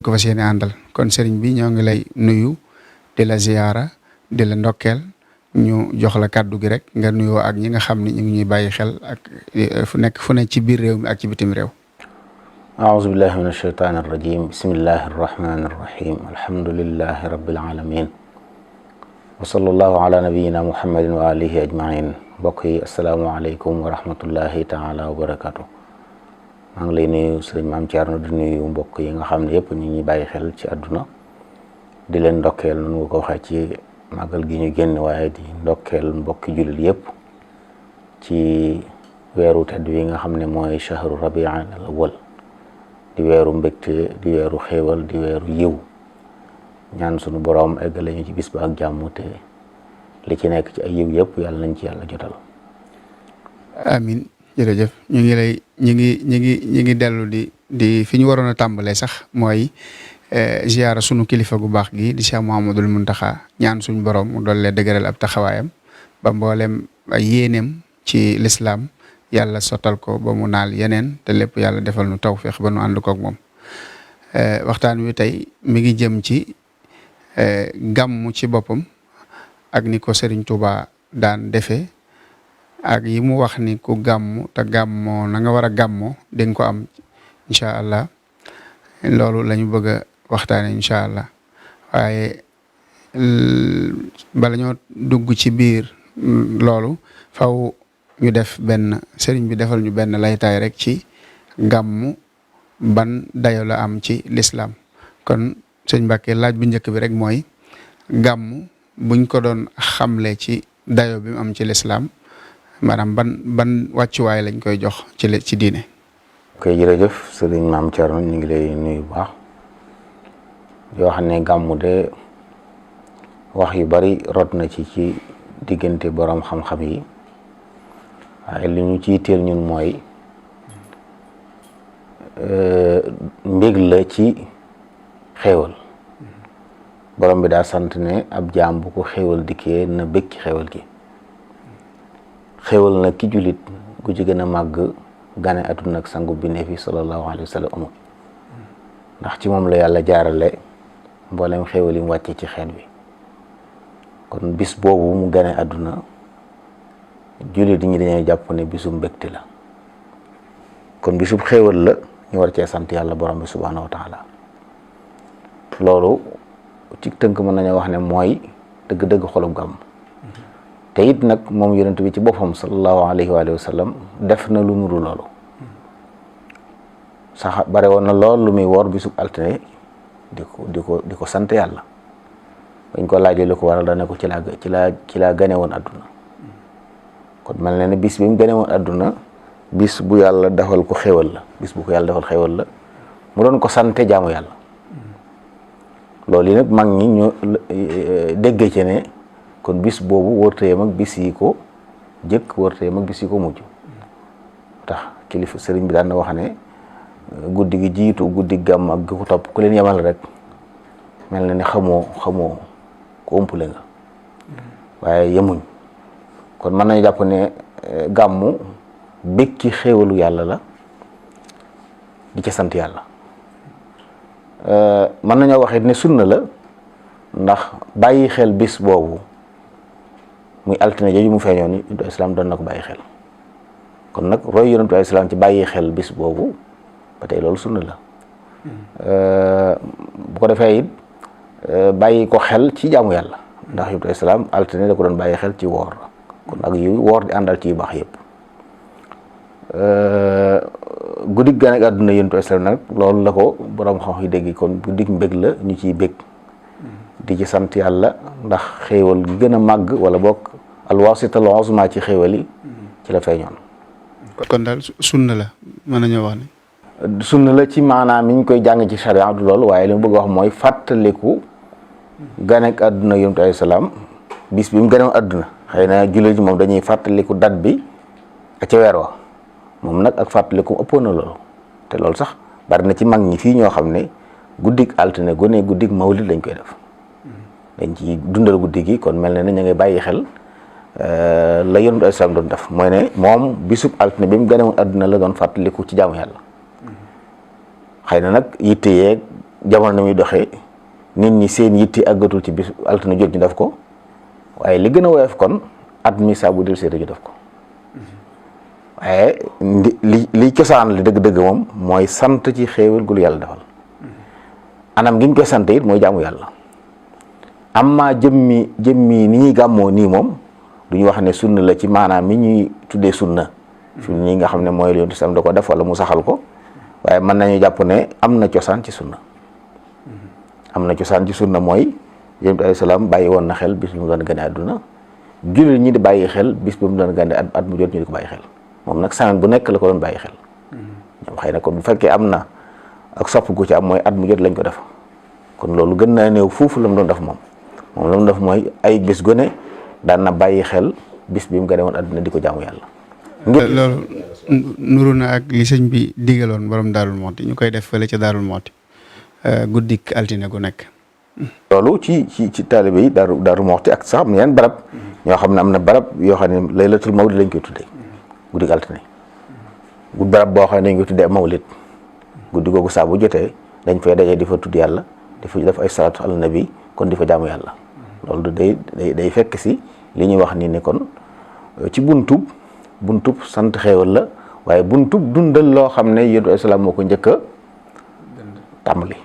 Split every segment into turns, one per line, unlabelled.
ko fas yéene àndal kon sëriñ bi ñoo ngi lay nuyu di la ziyaara di la ndokkeel ñu jox la kàddu gi rek nga nuyoo ak ñi nga xam ni ñu ngi ñuy bàyyi xel ak fu ne ci biir réew mi ak ci bitim réew.
aouzu billahi min ashaytaani arrajim bismillahi arrahmani arrahim alhamdulillahi rabbil alamin wa sallallahu ala nabiyyina muhammadin wa alihi ajmain mbokk yi asalaamaaleykum wa rahmatullahi taala wa barakatuh. maa ngi lay nuyu sëriñ Maam Thierno di nuyu mbokk yi nga xam ne yëpp ñu ngi bàyyi xel ci àdduna di leen ndokkeel nu nga ko waxee ci màggal gi ñu génn waaye di ndokkeel mbokki jullit yëpp ci weeru tedd wi nga xam ne mooy shahru rabi'al awwal di weeru mbégte di weeru xéewal di weeru yiw ñaan sunu boroom eggale ñu ci bis ba ak jàmm te li ci nekk ci ay yiw yëpp yàlla nañ ci yàlla jotal.
amin jërëjëf ñu ngi dellu di fi ñu waroon a tàmbalee sax mooy ziyaara sunu kilifa gu baax gi di Cheikh Mouhamadoul Mountakha ñaan suñu borom mu dollee dëgëral ab taxawaayam ba mboolem ay yéeneem ci lislaam yàlla sottal ko ba mu naal yeneen te lépp yàlla defal nu tawféex ba nu ànd koog moom. waxtaan wi tey mi ngi jëm ci gàmmu ci boppam ak ni ko Serigne Touba daan defee. ak yi mu wax ni ku gàmmu te gàmmoo na nga war a gàmmoo di nga ko am incha allah loolu la ñu bëgg a waxtaane incha allah waaye bala ñoo dugg ci biir loolu faw ñu def benn sëriñ bi defal ñu benn laytaay rek ci gàmmu ban dayo la am ci lislaam kon sëñ Mbàkke laaj bu njëkk bi rek mooy gàmmu buñ ko doon xamle ci dayo bi mu am ci lislaam maanaam ban wàccuwaay lañ koy jox ci diine.
ok jërëjëf sëriñ Maam Thierno ñu ngi lay nuyu bu baax yoo xam ne gàmmu de wax yu bari rot na ci diggante borom xam-xam yi waaye li ñu ciy teel ñun mooy mbég la ci xéewal borom bi daa sant ne ab jaam bu ko xéewal dikkee na bég ci xéewal gi. xéwal nag ki jullit gu ci gën a màgg gane àdduna ak sangu bi ne fi sallallahu alayhi wa sallam amul ndax ci moom la yàlla jaarale mboolem xéwal yi mu wàcce ci xeet wi kon bis boobu mu gane àdduna jullit ñi dañuy jàpp ne bisum mbégte la kon bisub xéwal la ñu war cee sant yàlla borom bi subhanahu wa taala loolu ci tënk mën nañoo wax ne mooy dëgg-dëgg xolub gàmm te it nag moom yonent bi ci boppam sallallahu alayhi wa sallam def na lu nuru loolu sax bare woon na lool lu muy woor bisub altine di ko sant yàlla bañ ko laajee lu ko waral dana ko ci laa gane woon adduna kon mel na ne bis bi mu gane woon adduna bis bu yàlla defal ko xéwal la bis bu ko yàlla defal xéwal la mu doon ko sante jaamu yàlla loolu yi nag mag ñi ñu déggee ci ne kon bis boobu wërteem ak bis yi ko jëkk wërteem ak bis yi ko mujj tax kilifa sëriñ bi daan na wax ne guddi gi jiitu guddi gàmm ak gi ko topp ku leen yemal rek mel na ne xamoo ko ëmpule nga waaye yemuñ kon mën nañu jàpp ne gàmmu bég ci xéewalu yàlla la di ca sant yàlla mën nañoo waxee ne sunna la ndax bàyyi xel bis boobu muy altine jooju mu feeñoon ni yonentu islam doon na ko bàyyi xel kon nag roy yonentu islam ci bàyyi xel bis boobu ba tey loolu sunna la bu ko defee it bàyyi ko xel ci jaamu yàlla ndax yonentu islam altine da ko doon bàyyi xel ci woor kon ak yu woor di àndal ci yu baax yëpp guddig gane ak àdduna yonentu islam nag loolu la ko borom xam yi dégg kon guddig mbég la ñu ciy bég di ci sant yàlla ndax xéewal gi gën a màgg wala bokk alwasital uzma ci xéewal yi ci la feeñoon.
kon daal sunna la mën nañoo wax ne.
sunna la ci maanaam mi ñu koy jàng ci sharia du loolu waaye li mu bëgg wax mooy fàttaliku ganek àdduna yonent alayhi salaam bis bi mu gënewoon àdduna xëy na jullit ji moom dañuy fàttaliku date bi ak ca weer wa moom nag ak fàttaliku ëppoon na loolu te loolu sax bari na ci mag ñi fii ñoo xam ne guddig altine gone guddig mawlid lañ koy def. dañ ci dundal guddi gi kon mel na ne ñu ngay bàyyi xel la yonent ay salaam doon def mooy ne moom bisub altine bi mu gane woon àdduna la doon fàttaliku ci jaamu yàlla xëy na nag yitte yeeg jamono na muy doxee nit ñi seen yitti àggatul ci bis altine jot ñu def ko waaye li gën a woyof kon at mi saa bu del see ñu def ko waaye li cosaan li dëgg-dëgg moom mooy sant ci xéewal gu lu yàlla defal anam gi ñu koy sant it mooy jaamu yàlla amma jëmmi ni ñuy gàmmoo nii moom du ñu wax ne sunna la ci maanaam mi ñuy tuddee sunna fi ñi nga xam ne mooy yoon sam da ko def wala mu saxal ko waaye mën nañu jàpp ne am na cosaan ci sunna mooy yonent bi alayhi salaam bàyyi woon na xel bis bi mu doon gane àdduna jullit ñi di bàyyi xel bis bi mu doon gane at mu jot ñu di ko bàyyi xel moom nag semaine bu nekk la ko doon bàyyi xel ñoom xëy na kon bu fekkee am na ak sopp gu ci am mooy at mu jot lañ ko def kon loolu gën naa néew foofu la mu doon def moom la mu def mooy ay bis gone daan na bàyyi xel bis bi mu gane woon àdduna di ko jaamu yàlla.
loolu nuru na ak li sëñ bi digaloon borom Daarul Muxti ñu koy def fële ca Daarul Muxti guddik altine gu nekk.
loolu ci taalibe yi Daaru Muxti ak sax am na yeneen barab ñoo xam ne am na barab yoo xam ne laylatul mawlid lañ koy tuddee guddik altine barab boo xam ne dañ koy tuddee mawlid guddi googu saa bu jotee dañ fay daje di fa tudd yàlla di fa def ay salaatu ala nabi kon di fa jaamu yàlla loolu day fekk si li ñuy wax nii ne kon ci buntub sant xéewal la waaye buntub dundal loo xam ne yonent bi salaam moo ko njëkk a tàmbali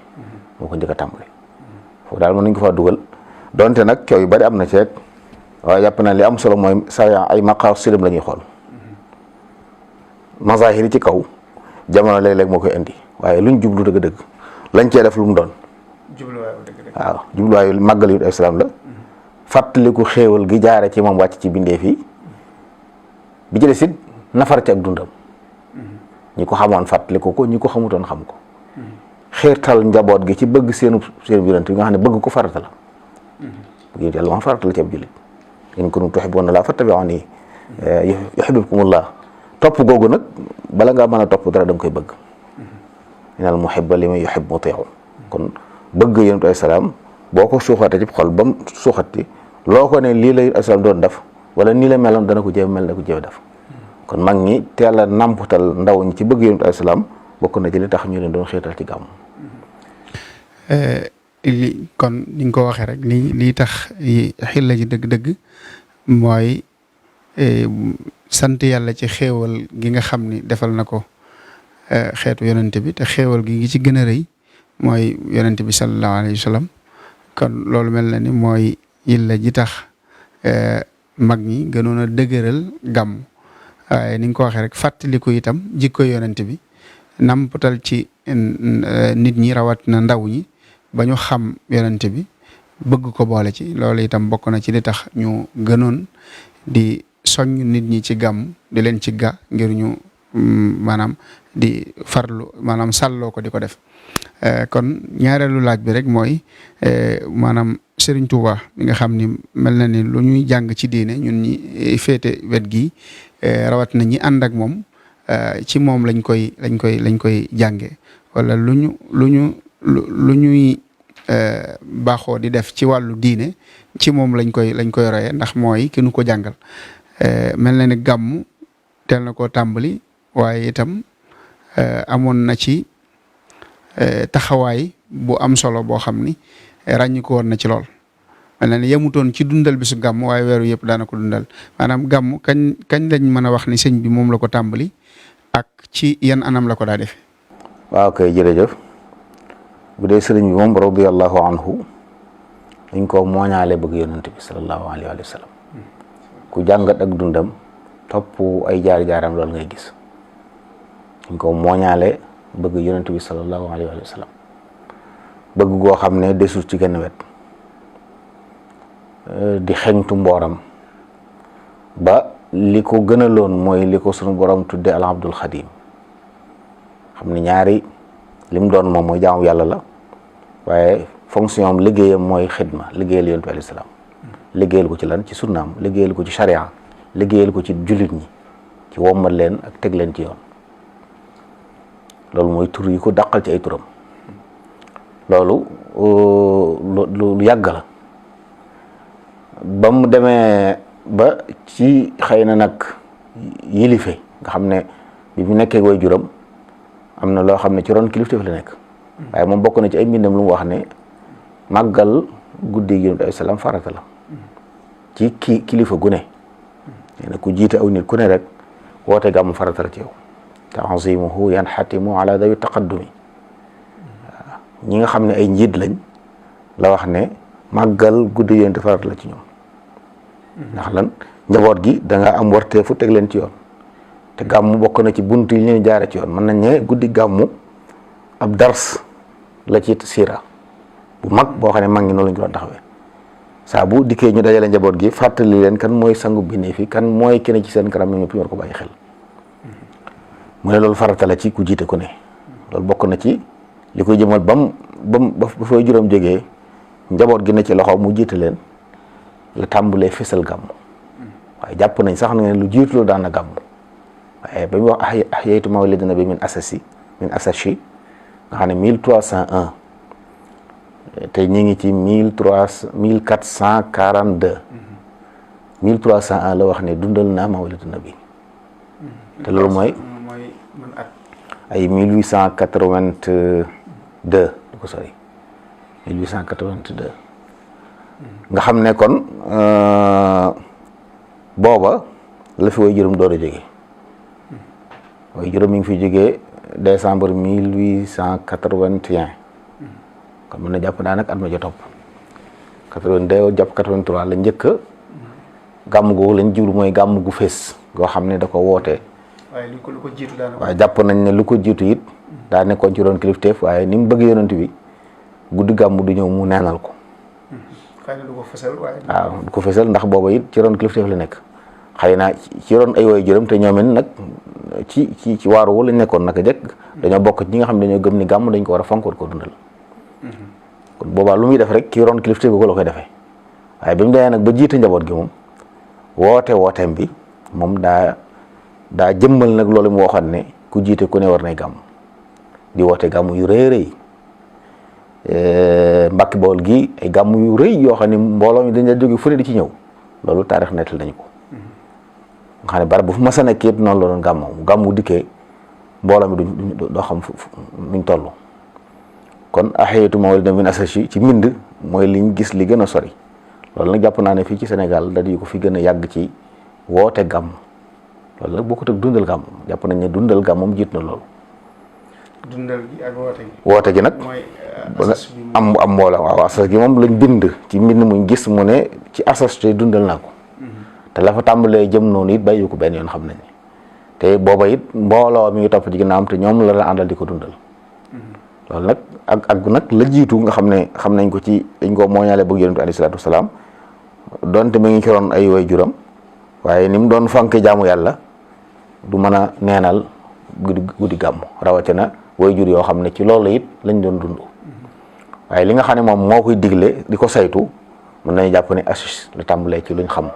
foofu daal mën nañ ko faa dugal donte nag coow yu bari am na ceeg waaye jàpp na li am solo mooy saa ay maqaasidim la ñuy xool mazahiri ci kaw jamono léeg-léeg moo koy indi waaye luñ jublu dëgg-dëgg lañ cee def lu mu doon waaw jubluwaayu màggal yu islam la fàttaliku xéewal gi jaare ci moom wàcc ci bindeef yi bi ci des it nafar ci ak dundam ñi ko xamoon fàttaliku ko ñi ko xamutoon xam ko xeertal njaboot gi ci bëgg seen yonent bi nga xam ne bëgg ko farata la bëgg yàlla moom farata la ci ab jullit in kuntum tuhibbuuna llaaha fattabi'uunii yuhbibkumullah topp googu nag bala ngaa mën a topp dara da nga koy bëgg innal muhibba liman yuhibbu mutii'un kon bëgg yonent bi salaam boo ko suuxatee ci xol ba mu suuxati loo ko ne lii la yonent salaam doon def wala nii la meloon dana ko jéem mel na ko jéem def kon mag ñi teel a namputal ndaw ñi ci bëgg yonent bi salaam bokk na ci li tax ñu leen doon xeetal ci gàmm.
kon ni nga ko waxee rek lii tax xilla ji dëgg-dëgg mooy sant yàlla ci xéewal gi nga xam ni defal na ko xeetu yonent bi te xéewal gi ci gën a rëy mooy yonent bi sallallahu alayhi wa sallam kon loolu mel na ni mooy yilla ji tax mag ñi gënoon a dëgëral gàmm waaye ni nga ko waxee rek fàttaliku itam jikko yonent bi namputal ci nit ñi rawat na ndaw ñi ba ñu xam yonent bi bëgg ko boole ci loolu itam bokk na ci li tax ñu gënoon di soññ nit ñi ci gàmm di leen ci ga ngir ñu maanaam di farlu maanaam sàlloo ko di ko def kon ñaareelu laaj bi rek mooy maanaam Serigne Touba mi nga xam ni mel na ni lu ñuy jàng ci diine ñun ñi féete wet gi rawat na ñi ànd ak moom ci moom lañ koy jànge wala lu ñuy baaxoo di def ci wàllu diine ci moom lañ koy roye ndax mooy ki nu ko jàngal mel na ni gàmm teel na koo tàmbali waaye itam amoon na ci taxawaay bu am solo boo xam ni ràññi ko woon na ci lool mel na ni yemutoon ci dundal bisu gàmm waaye weeru yëpp daana ko dundal maanaam gàmm kañ lañ mën a wax ni sëñ bi moom la ko tàmbali ak ci yan anam la ko daa defee.
waaw kay jërëjëf bu dee sëriñ bi moom radiyallahu anhu dañ ko mooñaale bëgg yonent bi sallallahu alayhi wa sallam ku jàngat ak dundam topp ay jaar-jaaram loolu ngay gis dañ ko mooñaale bëgg yonent bi sallallahu alayhi wa sallam bëgg goo xam ne desul ci genn wet di xeñtu mbooram ba li ko gënaloon mooy li ko sunu borom tudde al abdul xadim xam ne ñaari lim doon moom mooy jaamu yàlla la waaye fonction am liggéeyam mooy xidma liggéeyal yonent bi alayhi salaam liggéeyal ko ci lan ci sunnaam liggéeyal ko ci sharia liggéeyal ko ci jullit ñi ci wommat leen ak teg leen ci yoon loolu mooy tur yi ko dàqal ci ay turam loolu lu yàgg la ba mu demee ba ci xëy na nag yilife nga xam ne bi mu nekkee way juram am na loo xam ne ci ron kilifteef la nekk waaye moom bokk na ci ay mbindam lu mu wax ne màggal guddi gi Yonent bi salaam farata la ci kilifa gu ne nee na ku jiite aw nit ku ne rek woote gàmmu farata la ci yow ta'zimuhu yanxatimu ala dawi taqaddumi waaw ñi nga xam ne ay njiit lañ la wax ne màggal guddi Yonent farata la ci ñoom ndax lan njaboot gi da nga am warteefu teg leen ci yoon te gàmmu bokk na ci bunt yi ñu jaare ci yoon mën nañ ne guddi gàmmu ab dars la ci siira bu mag boo xam ne mag ñi noonu lañ ko doon taxawee saa bu dikkee ñu dajale njaboot gi fàttali leen kan mooy sangu bindee fi kan mooy kenn ci seen kanam ñu war ko bàyyi xel mu ne loolu farata la ci ku jiite ku ne loolu bokk na ci li koy jëmal ba fay juróom jógee njaboot gi ne ci loxo mu jiite leen la tàmbalee fesal gàmmu waaye jàpp nañ sax ne lu jiitu loolu daan na gàmmu waaye ba muy wax ahyaytu mawlida nabi min asashi nga xam ne 1301 te ñu ngi ci 1442 1301 la wax ne dundal naa mawlidu nabi te loolu mooy ay 1882 du ko sori 1882 nga xam ne kon booba la fi way juróom door a jógee way juróom mi ngi fi jógee décembre 1881 kon mën na jàpp naa nag at ma ja topp 82 jàpp 83 la njëkk gàmm googu lañ jublu mooy gàmm gu fees goo xam ne da ko wootee
waaye lu ko jiitu daanaka
waaye jàpp nañ ne lu ko jiitu it daa nekkoon ci doon kilifteef waaye ni mu bëgg yonent bi guddi gàmm du ñëw mu neenal ko
xëy na du ko fësal waaye
waaw du ko fësal ndax booba it ci doon kilifteef la nekk xëy na ci doon ay woy juróom te ñoom it nag ci waaru wu lañ nekkoon naka jëkk dañoo bokk ci ñi nga xam ne dañoo gëm ni gàmm dañ ko war a fonk war ko dundal kon boobaa lu muy def rek ci ron kilifteef ko la koy defee waaye bi mu demee nag ba jiite njaboot gi moom wooteem bi moom daa jëmmal nag loolu mu waxoon ne ku jiite ku ne war nay gàmm di woote gàmm yu rëy rëy Mbàkke Bawol gi ay gàmm yu rëy yoo xam ne mbooloo mi dañ la jóge fu ne di ci ñëw loolu taarix nettal nañu ko nga xam ne barab bu fu mas a nekk it noonu la doon gàmmu dikkee mbooloo mi doo xam nuñ toll kon ahyaytu mawlida min asashi ci mbind mooy liñ gis li gën a sori loolu nag jàpp naa ne fii ci Sénégal dañu ko fi gën a yàgg ci woote gàmm loolu nag bokkut ak dundal gàmm jàpp nañ ne dundal gàmm moom jiit na loolu.
dundal gi ak woote gi.
woote gi nag am mbooloo waaw asas gi moom lañ bind ci mbind muñ gis mu ne ci asas te dundal naa ko. te la fa tàmbalee jëm noonu it bàyyi ko benn yoon xam nañ te booba it mbooloo mi ngi topp ci ginnaawam te ñoom la àndal di ko dundal. loolu nag ak nag la jiitu nga xam ne xam nañ ko ci dañ ko mooñaale bëgg yonent bi alayhi salaatu wasalaam donte mi ngi ci roon ay way juram waaye ni mu doon fonke jaamu yàlla du mën a neenal guddi gàmm rawatina way jur yoo xam ne ci loolu it lañ doon dund waaye li nga xam ne moom moo koy digle di ko saytu mën nañu jàpp ne assis la tàmbalee ci luñ xam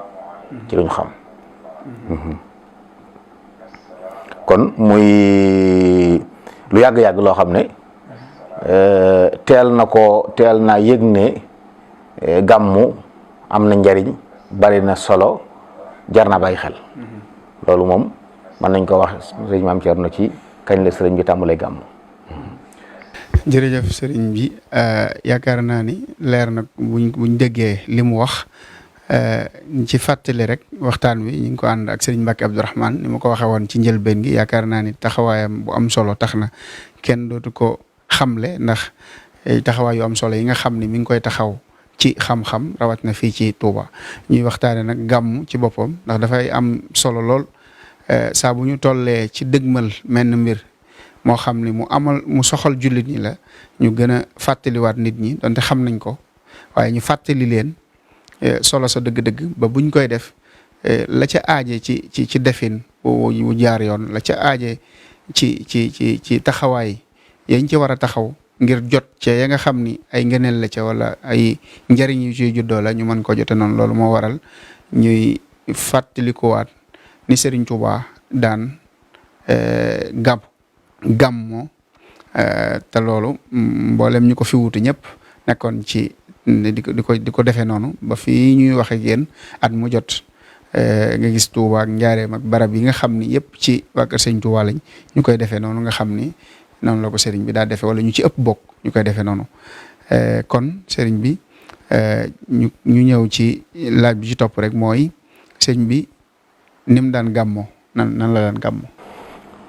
kon muy lu yàgg-yàgg loo xam ne teel naa yëg ne gàmmu am na njariñ bari na solo jar na bàyyi xel loolu moom mën nañ ko wax sëriñ Maam Cerno ci kañ la sëriñ bi tàmbalee gàmmu.
jërëjëf sëriñ bi yaakaar naa ni leer na buñ déggee li mu wax ci fàttali rek waxtaan wi ñu ngi ko ànd ak sëriñ Mbacke Abdourahmane ni ma ko waxee woon ci njëlbeen gi yaakaar naa ni taxawaayam bu am solo tax na kenn dootu ko xamle ndax taxawaay yu am solo yi nga xam ni mi ngi koy taxaw ci xam-xam rawat na fii ci Touba ñuy waxtaane nag gàmm ci boppam ndax dafay am solo lool saa bu ñu tollee ci dëgmal menn mbir moo xam ni mu soxal jullit ñi la ñu gën a fàttaliwaat nit ñi donte xam nañ ko waaye ñu fàttali leen solo sa dëgg-dëgg ba buñ koy def la ca aaje ci defin bu jaar yoon la ca aaje ci taxawaay yañ ci war a taxaw ngir jot ca ya nga xam ni ay ngëneel la ca wala ay njariñ yu ciy juddoo la ñu mën ko jote noonu loolu moo waral ñuy fàttalikuwaat ni Serigne Touba daan gàmmoo te loolu mboolem ñu ko fi wutu ñëpp nekkoon ci di ko defee noonu ba fii ñuy wax ak yéen at mu jot nga gis Touba ak Njaareem ak barab yi nga xam ni yëpp ci waa kër Serigne Touba lañ ñu koy defee noonu nga xam ni noonu la ko sëriñ bi daa defee wala ñu ci ëpp bokk ñu koy defee noonu kon sëriñ bi ñu ñëw ci laaj bi ci topp rek mooy sëriñ bi ni mu daan gàmmoo nan la daan gàmmoo.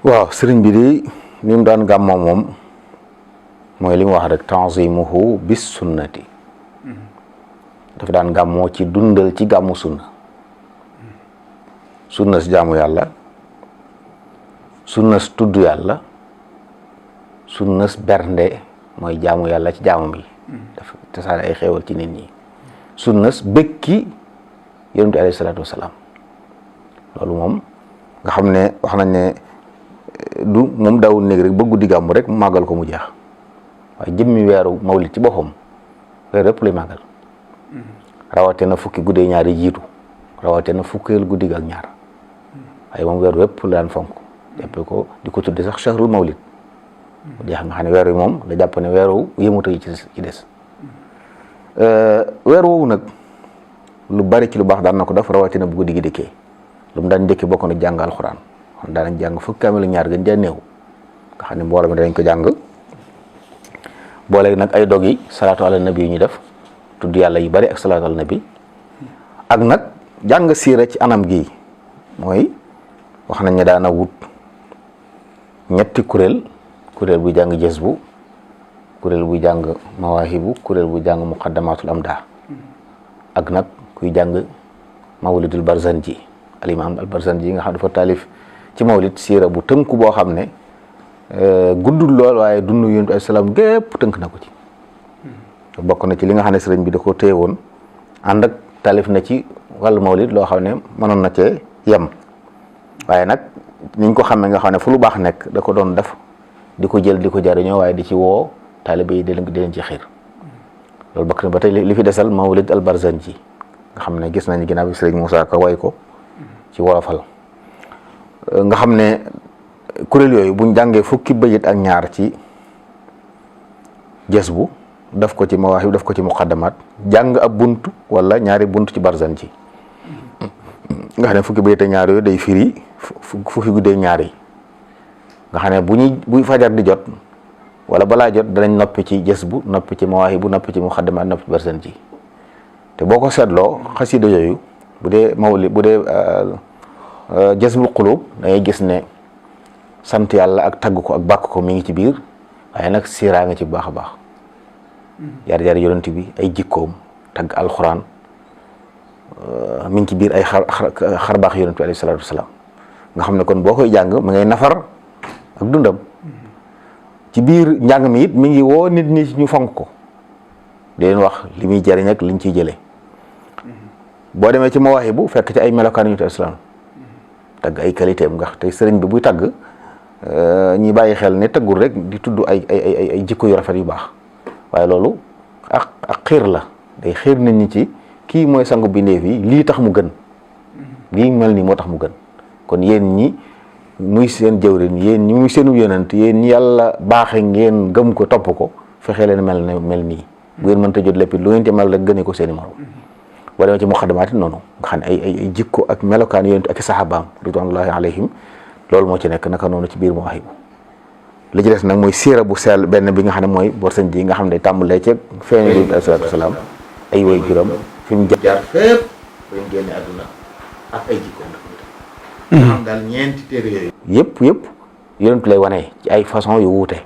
waaw sëriñ bi di ni mu daan gàmmoo moom mooy li mu wax rek tanzimuhu bis sunnati dafa daan gàmmoo ci dundal ci gàmmu sunna si jaamu yàlla sunna si tudd yàlla sunna si bernde mooy jaamu yàlla ci jaamam yi dafa tasaare ay xéewal ci nit ñi sunna si bëkki yonent bi alayhi salaatu wasalaam loolu moom nga xam ne wax nañ ne du moom daawul néeg rek ba guddi gàmmu rek màggal ko mu jeex waaye jëmmi weeru mawlid ci boppam weer yëpp lay màggal rawate na fukki guddee ñaari jiitu rawate na fukkeel guddi ak ñaar waaye moom weer yëpp la daan fonk jàppe ko di ko tudde sax shahrul mawlid mu jeex nga xam ne weer wi moom da jàpp ne weeru yëmuta yi ci des weer woowu nag lu bari ci lu baax daan na ko def rawate na bu guddi gi dëkkee lu mu daan dëkkee bokk na jàng alxuraan kon daanañ jàng fukki kaamil ñaar gën jaa néew nga xam ne mbooloo mi dañ ko jàng boole nag ay dog yi salaatu ala nabi yu ñu def tudd yàlla yu bari ak salaatu ala nabi ak nag jàng siira ci anam gi mooy wax nañ ne daana wut ñetti kuréel buy jàng jazbu kuréel buy jàng mawaahibu kuréel buy jàng muqaddamatul amda ak nag kuy jàng mawlidul barzanji al imam al barzanji nga xam dafa taalif ci mawlid siira bu tënku boo xam ne guddul lool waaye dundu yonent bi salaam gépp tënk na ko ci bokk na ci li nga xam ne sëriñ bi da ko téye woon ànd ak taalif na ci wàllu mawlid loo xam ne mënoon na cee yem waaye nag niñ ko xamee nga xam ne fu lu baax nekk da ko doon def di ko jël di ko jariñoo waaye di ci woo taalibe yi di leen ci xiir loolu bokk na ba tey li fi desal mawlid al barzanji nga xam ne gis nañu ginnaaw bi sëriñ Moussa Ka way ko ci wolofal nga xam ne kuréel yooyu buñ jàngee fukki bayit ak ñaar ci jazbu daf ko ci mawaahib daf ko ci muqaddamat jàng ab bunt wala ñaari bunt ci barzanji nga xam ne fukki bayit ak ñaar yooyu day firi fukki guddee ñaar yi nga xam ne buy fajar di jot wala balaa jot danañ noppi ci jazbu noppi ci mawaahibu noppi ci muqaddamat noppi ci barzanji te boo ko seetloo xasida yooyu bu dee jazbul qulub da ngay gis ne sant yàlla ak tagg ko ak bàkk ko mi ngi ci biir waaye nag siiraa nga ci bu baax a baax jaar-jaar yonent bi ay jikkoom tagg alxuraan mi ngi ci biir ay xar baax yonent bi alayhi salaatu wasalaam nga xam ne kon boo koy jàng mi ngay nafar ak dundam ci biir njàng mi it mi ngi woo nit ñi ñu fonk ko di leen wax li muy jariñ ak liñ ciy jëlee boo demee ci mawaahibu fekk ci ay melokaan yonent bi salaam tagg ay qualité am nga tey sëriñ bi buy tagg ñi bàyyi xel ne taggul rek di tudd ay jikko yu rafet yu baax waaye loolu ak xiir la day xiir nit ñi ci kii mooy sangu bindeef yi lii tax mu gën lii mel nii moo tax mu gën kon yéen ñi muy seen jëwrin yéen ñi muy seenu yonent yéen ñi yàlla baaxe ngeen gëm ko topp ko fexe leen mel nii bu ngeen mënta jot lépp lu ngeen te mel rek gënee ko seeni morom boo demee ci muqaddamaat noonu nga xam ne ay jikko ak melokaan yonent ak saxaabaam ridwanullahi alayhim loolu moo ci nekk naka noonu ci biir mawaahibu li ci des nag mooy siira bu sell benn bi nga xam ne mooy barzanji nga xam ne tàmbalee ci feeñu yonent bi alayhi salaatu wasalaam ay way juróom fi mu jaar fépp ba ñu génne àdduna ak ay jikkoom nga xam daal ñeenti téere yooyu yëpp yonent lay wane ci ay façon yu wuute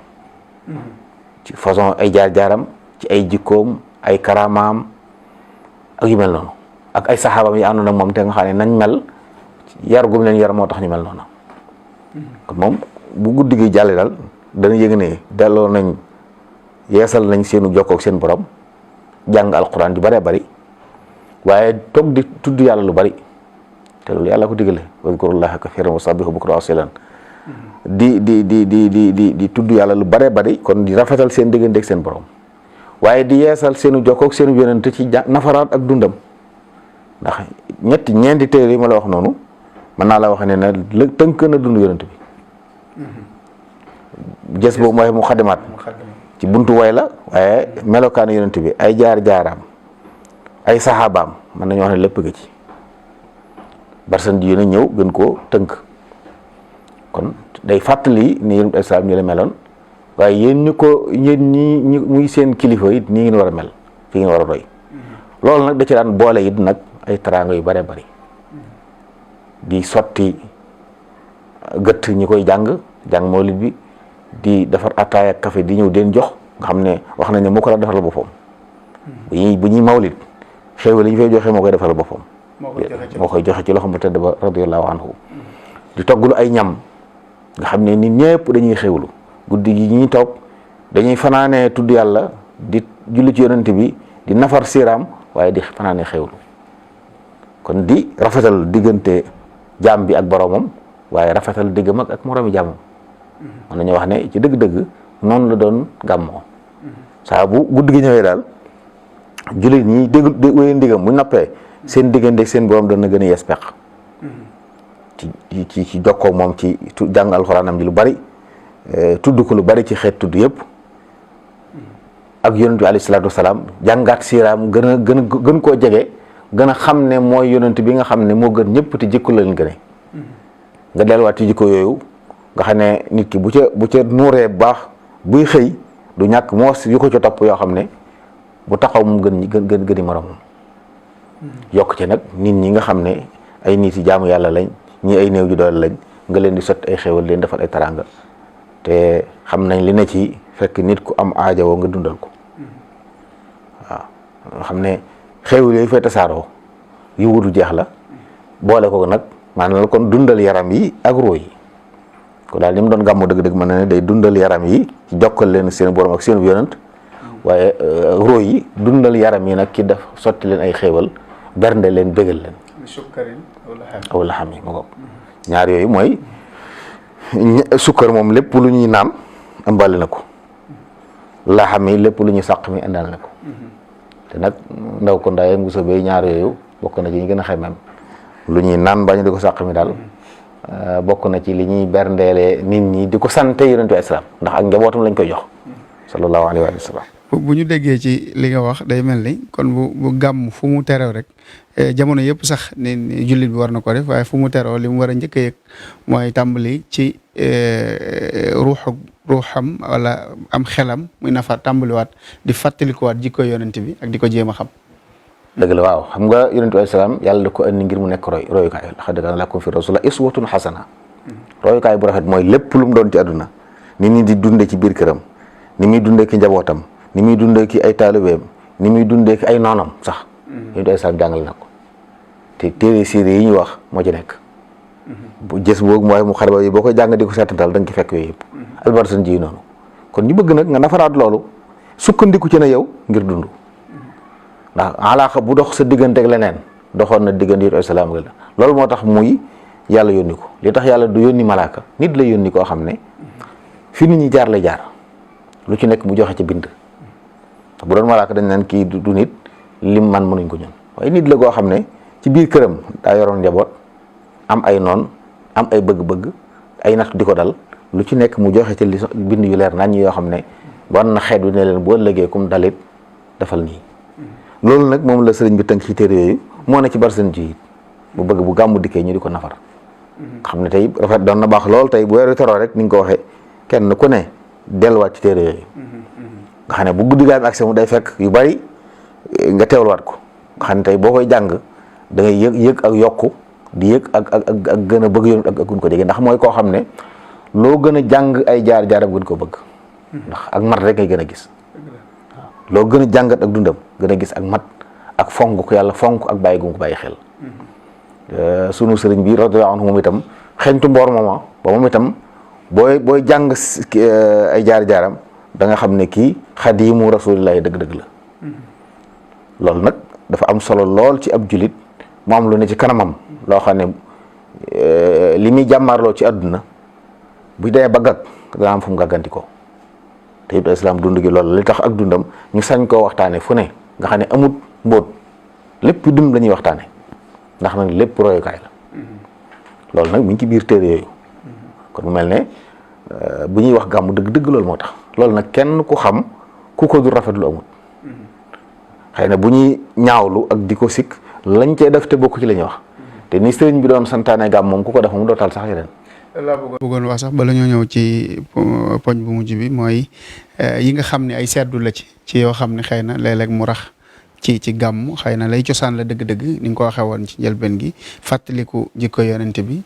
ci façon ay jaar-jaaram ci ay jikkoom ay karamaam ak yu mel noonu ak ay saxaabam yi àndoon ak moom te nga xam ne nañ mel yar gum leen yar moo tax ñu mel noonu kon moom bu guddi gi jàllee daal dana yëg ne delloo nañ yeesal nañ seenu jokkook seen borom jàng alquran ju bëree bëri waaye toog di tudd yàlla lu bëri te loolu yàlla ko digale wazkurullaha kathiran wa sabbihu bukratan wa asilan di tudd yàlla lu bëree bëri kon di rafetal seen digganteeg seen borom waaye di yeesal seenu jokkook seenu yonent ci nafaraat ak dundam ndax ñeenti téere yi ma la wax noonu mën naa la wax ne la tënk na dund yonent bi jës boobu mooy muqaddimaat ci buntu way la waaye melokaanu yonent bi ay jaar-jaaraam ay saxaabaam mën nañu wax ne lépp nga ci barzanji yi na ñëw gën koo tënk kon day fàttali ni yonent bi salaam ni la meloon waaye yéen ñi muy seen kilifa it nii ngeen war a mel fi ngeen war a roy loolu nag da ci daan boole it nag ay teraanga yu bare bari di sotti gëtt ñi koy jàng mawlid bi di defar ataaya ak café di ñëw den jox nga xam ne wax nañ ne moo ko daan defaral boppam bu ñuy mawlid xéewal yi ñu fay joxe moo koy defaral boppam moo koy joxe ci loxo mu tëdd ba radiyallahu anhu di togglu ay ñam nga xam ne nit ñëpp dañuy xéewlu guddi gi ñuy toog dañuy fanaanee tudd yàlla di julli ci yonent bi di nafar siiraam waaye di fanaanee xéewlu kon di rafetal diggante jaam bi ak boromam waaye rafetal diggam ak moroomi jaamam mën nañu wax ne ci dëgg-dëgg noonu la doon gàmmoo saa bu guddi gi ñëwee daal jullit ñi wéy ndigam bu noppee seen diggante ak seen borom dana gën a yees peq ci jokkoo moom ci jàng alxuraanam ji lu bari tudd ko lu bari ci xeet tudd yëpp ak yonent bi alayhi salaatu wasalaam jàngaat siiraam gën koo jege gën a xam ne mooy yonent bi nga xam ne moo gën ñëpp te jikko la leen gëne nga delluwaat ci jikko yooyu nga xam ne nit ki bu ca nuuree baax buy xëy du ñàkk moos yu ko ca topp yoo xam ne bu taxaw mu gëni moromam yokk ci nag nit ñi nga xam ne ay nit yi jaamu yàlla lañ ñi ay néew ji doole lañ nga leen di sotti ay xéwal leen defal ay taranga te xam nañ li ne ci fekk nit ku am aajowoo nga dundal ko waaw nga xam ne xéwal yooyu fay tasaaroo yu wutu jeex la boole ko nag maanaam kon dundal yaram yi ak roo yi ko daal ni mu doon gàmmu dëgg-dëgg mën na ne day dundal yaram yi ci jokkal leen seen borom ak seen yonent waaye roo yi dundal yaram yi nag ki def sotti leen ay xéewal bernde leen bégal leen aw la xam yi ma ko ñaar yooyu mooy sukkar moom lépp lu ñuy naan ëmbale na ko la xam yi lépp lu ñuy sàq mi indal na ko te nag ndaw ko ndaye ngusa bay ñaar yooyu bokk na ci ñu gën a xemem lu ñuy naan bañu di ko sàq mi daal bokk na ci li ñuy berndeele nit ñi di ko sante yonent bi islam ndax ak njabootam lañ koy jox sallallahu alayhi wa sallam.
bu ñu déggee ci li nga wax day mel ni kon bu gàmm fu mu terew rek jamono yëpp sax ni jullit bi war na ko def waaye fu mu teroo li mu war a njëkk a yëg mooy tàmbali ci ruuxam wala am xelam muy nafa tàmbaliwaat di fàttalikuwaat jikko yonent bi ak di ko jéem a xam.
dëgg la waaw xam nga yonent bi salaam yàlla da ko andi ngir mu nekk royukaay laqad kaana lakum fi rasuulillaahi uswatun hasana royukaay bu rafet mooy lépp lu mu doon ci àdduna ni muy di dunde ci biir këram ni muy dundee ki njabootam ni muy dundee ki ay taalibeem ni muy dundee ki ay noonam sax yonent bi salaam jàngal na ko te téere siire yi ñu wax moo ci nekk bu jës boobu mooy mu xarba yi boo koy jàng di ko seetantal da nga ci fekk yooyu yëpp albarsan ji noonu kon ñu bëgg nag nga nafaraat loolu sukkandiku ci na yow ngir dund ndax alaaxa bu dox sa diggante ak leneen doxoon na diggante yi salaam la loolu moo tax muy yàlla yónni ko li tax yàlla du yónni malaaka nit la yónni koo xam ne fi nit ñi jaar lay jaar lu ci nekk mu joxe ca bind bu doon malaaka dañ naan kii du nit lim man mënuñ ko ñun waaye nit la koo xam ne ci biir këram daa yoroon njaboot am ay noon am ay bëgg-bëgg ay natt di ko dal lu ci nekk mu joxe ca li bind yu leer nañ yoo xam ne war na xeet wi ne leen bu ëllëgee kum dalit defal nii loolu nag moom la sëriñ bi tënk ci téere yooyu moo ne ci barsan ji bu bëgg bu gàmmu dikkee ñu di ko nafar xam ne tey rafet doon na baax lool tey bu weeru teroo rek ni nga ko waxee kenn ku ne delluwaat ci téere yooyu nga xam ne bu guddi gaa am accès mu day fekk yu bari nga teewluwaat ko nga xam ne tey boo koy jàng da ngay yëg ak yokku di yëg ak gën a bëgg yoon ak gën ko jege ndax mooy koo xam ne loo gën a jàng ay jaar-jaaram gën ko bëgg ndax ak mat rek ngay gën a gis loo gën a jàngat ak dundam gën a gis ak mat ak fonk ko yàlla fonk ak bàyyi gu ko bàyyi xel sunu sëriñ bi radiyallahu anhu moom itam xeñtu mboor mooma ba moom itam booy jàng ay jaar-jaaram da nga xam ne kii xadimu rasulillahi dëgg-dëgg la loolu nag dafa am solo lool ci ab julit mu am lu ne ci kanamam loo xam ne li muy jàmmaarloo ci àdduna bu dee ba gàgg dana am fu mu gàgganti ko te it islam dund gi loolu li tax ak dundam ñu sañ koo waxtaane fu ne nga xam ne amut mbóot lépp dund la ñuy waxtaane ndax nag lépp royukaay la loolu nag mi ngi ci biir téere yooyu kon mu mel ne bu ñuy wax gàmmu dëgg-dëgg loolu moo tax loolu nag kenn ku xam ku ko du rafetlu amut xëy na bu ñuy ñaawlu ak di ko sikk lañ cee def te bokku ci la ñuy wax te ni sëriñ bi doon santaane gàmm moom ku ko def moom doo tal sax yeneen
laa bëggoon wax sax bala ñoo ñëw ci poñ bu mujj bi mooy yi nga xam ne ay seddu la ci yoo xam ne xëy na léeg-léeg mu rax ci gàmm xëy na lay cosaan la dëgg-dëgg ni nga ko waxee woon ci njëlbeen gi fàttaliku jikko yonent bi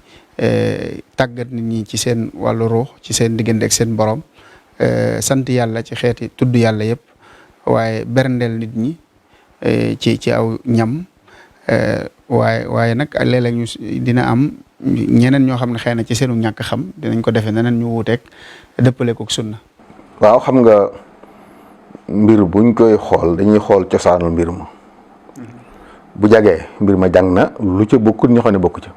tàggat nit ñi ci seen wàllu ruux ci seen diggante ak seen borom sant yàlla ci xeeti tudd yàlla yëpp waaye berndeel nit ñi ci aw ñam waaye nag léeg-léeg ñu dina am ñeneen ñoo xam ne xëy na ci seenu ñàkk xam dinañ ko defee neneen ñu wuuteeg dëppale ko sunna.
waaw xam nga mbir buñ koy xool dañuy xool cosaanul mbir ma bu jagee mbir ma jàng na lu ca bokkut ñu xam ne bokku ca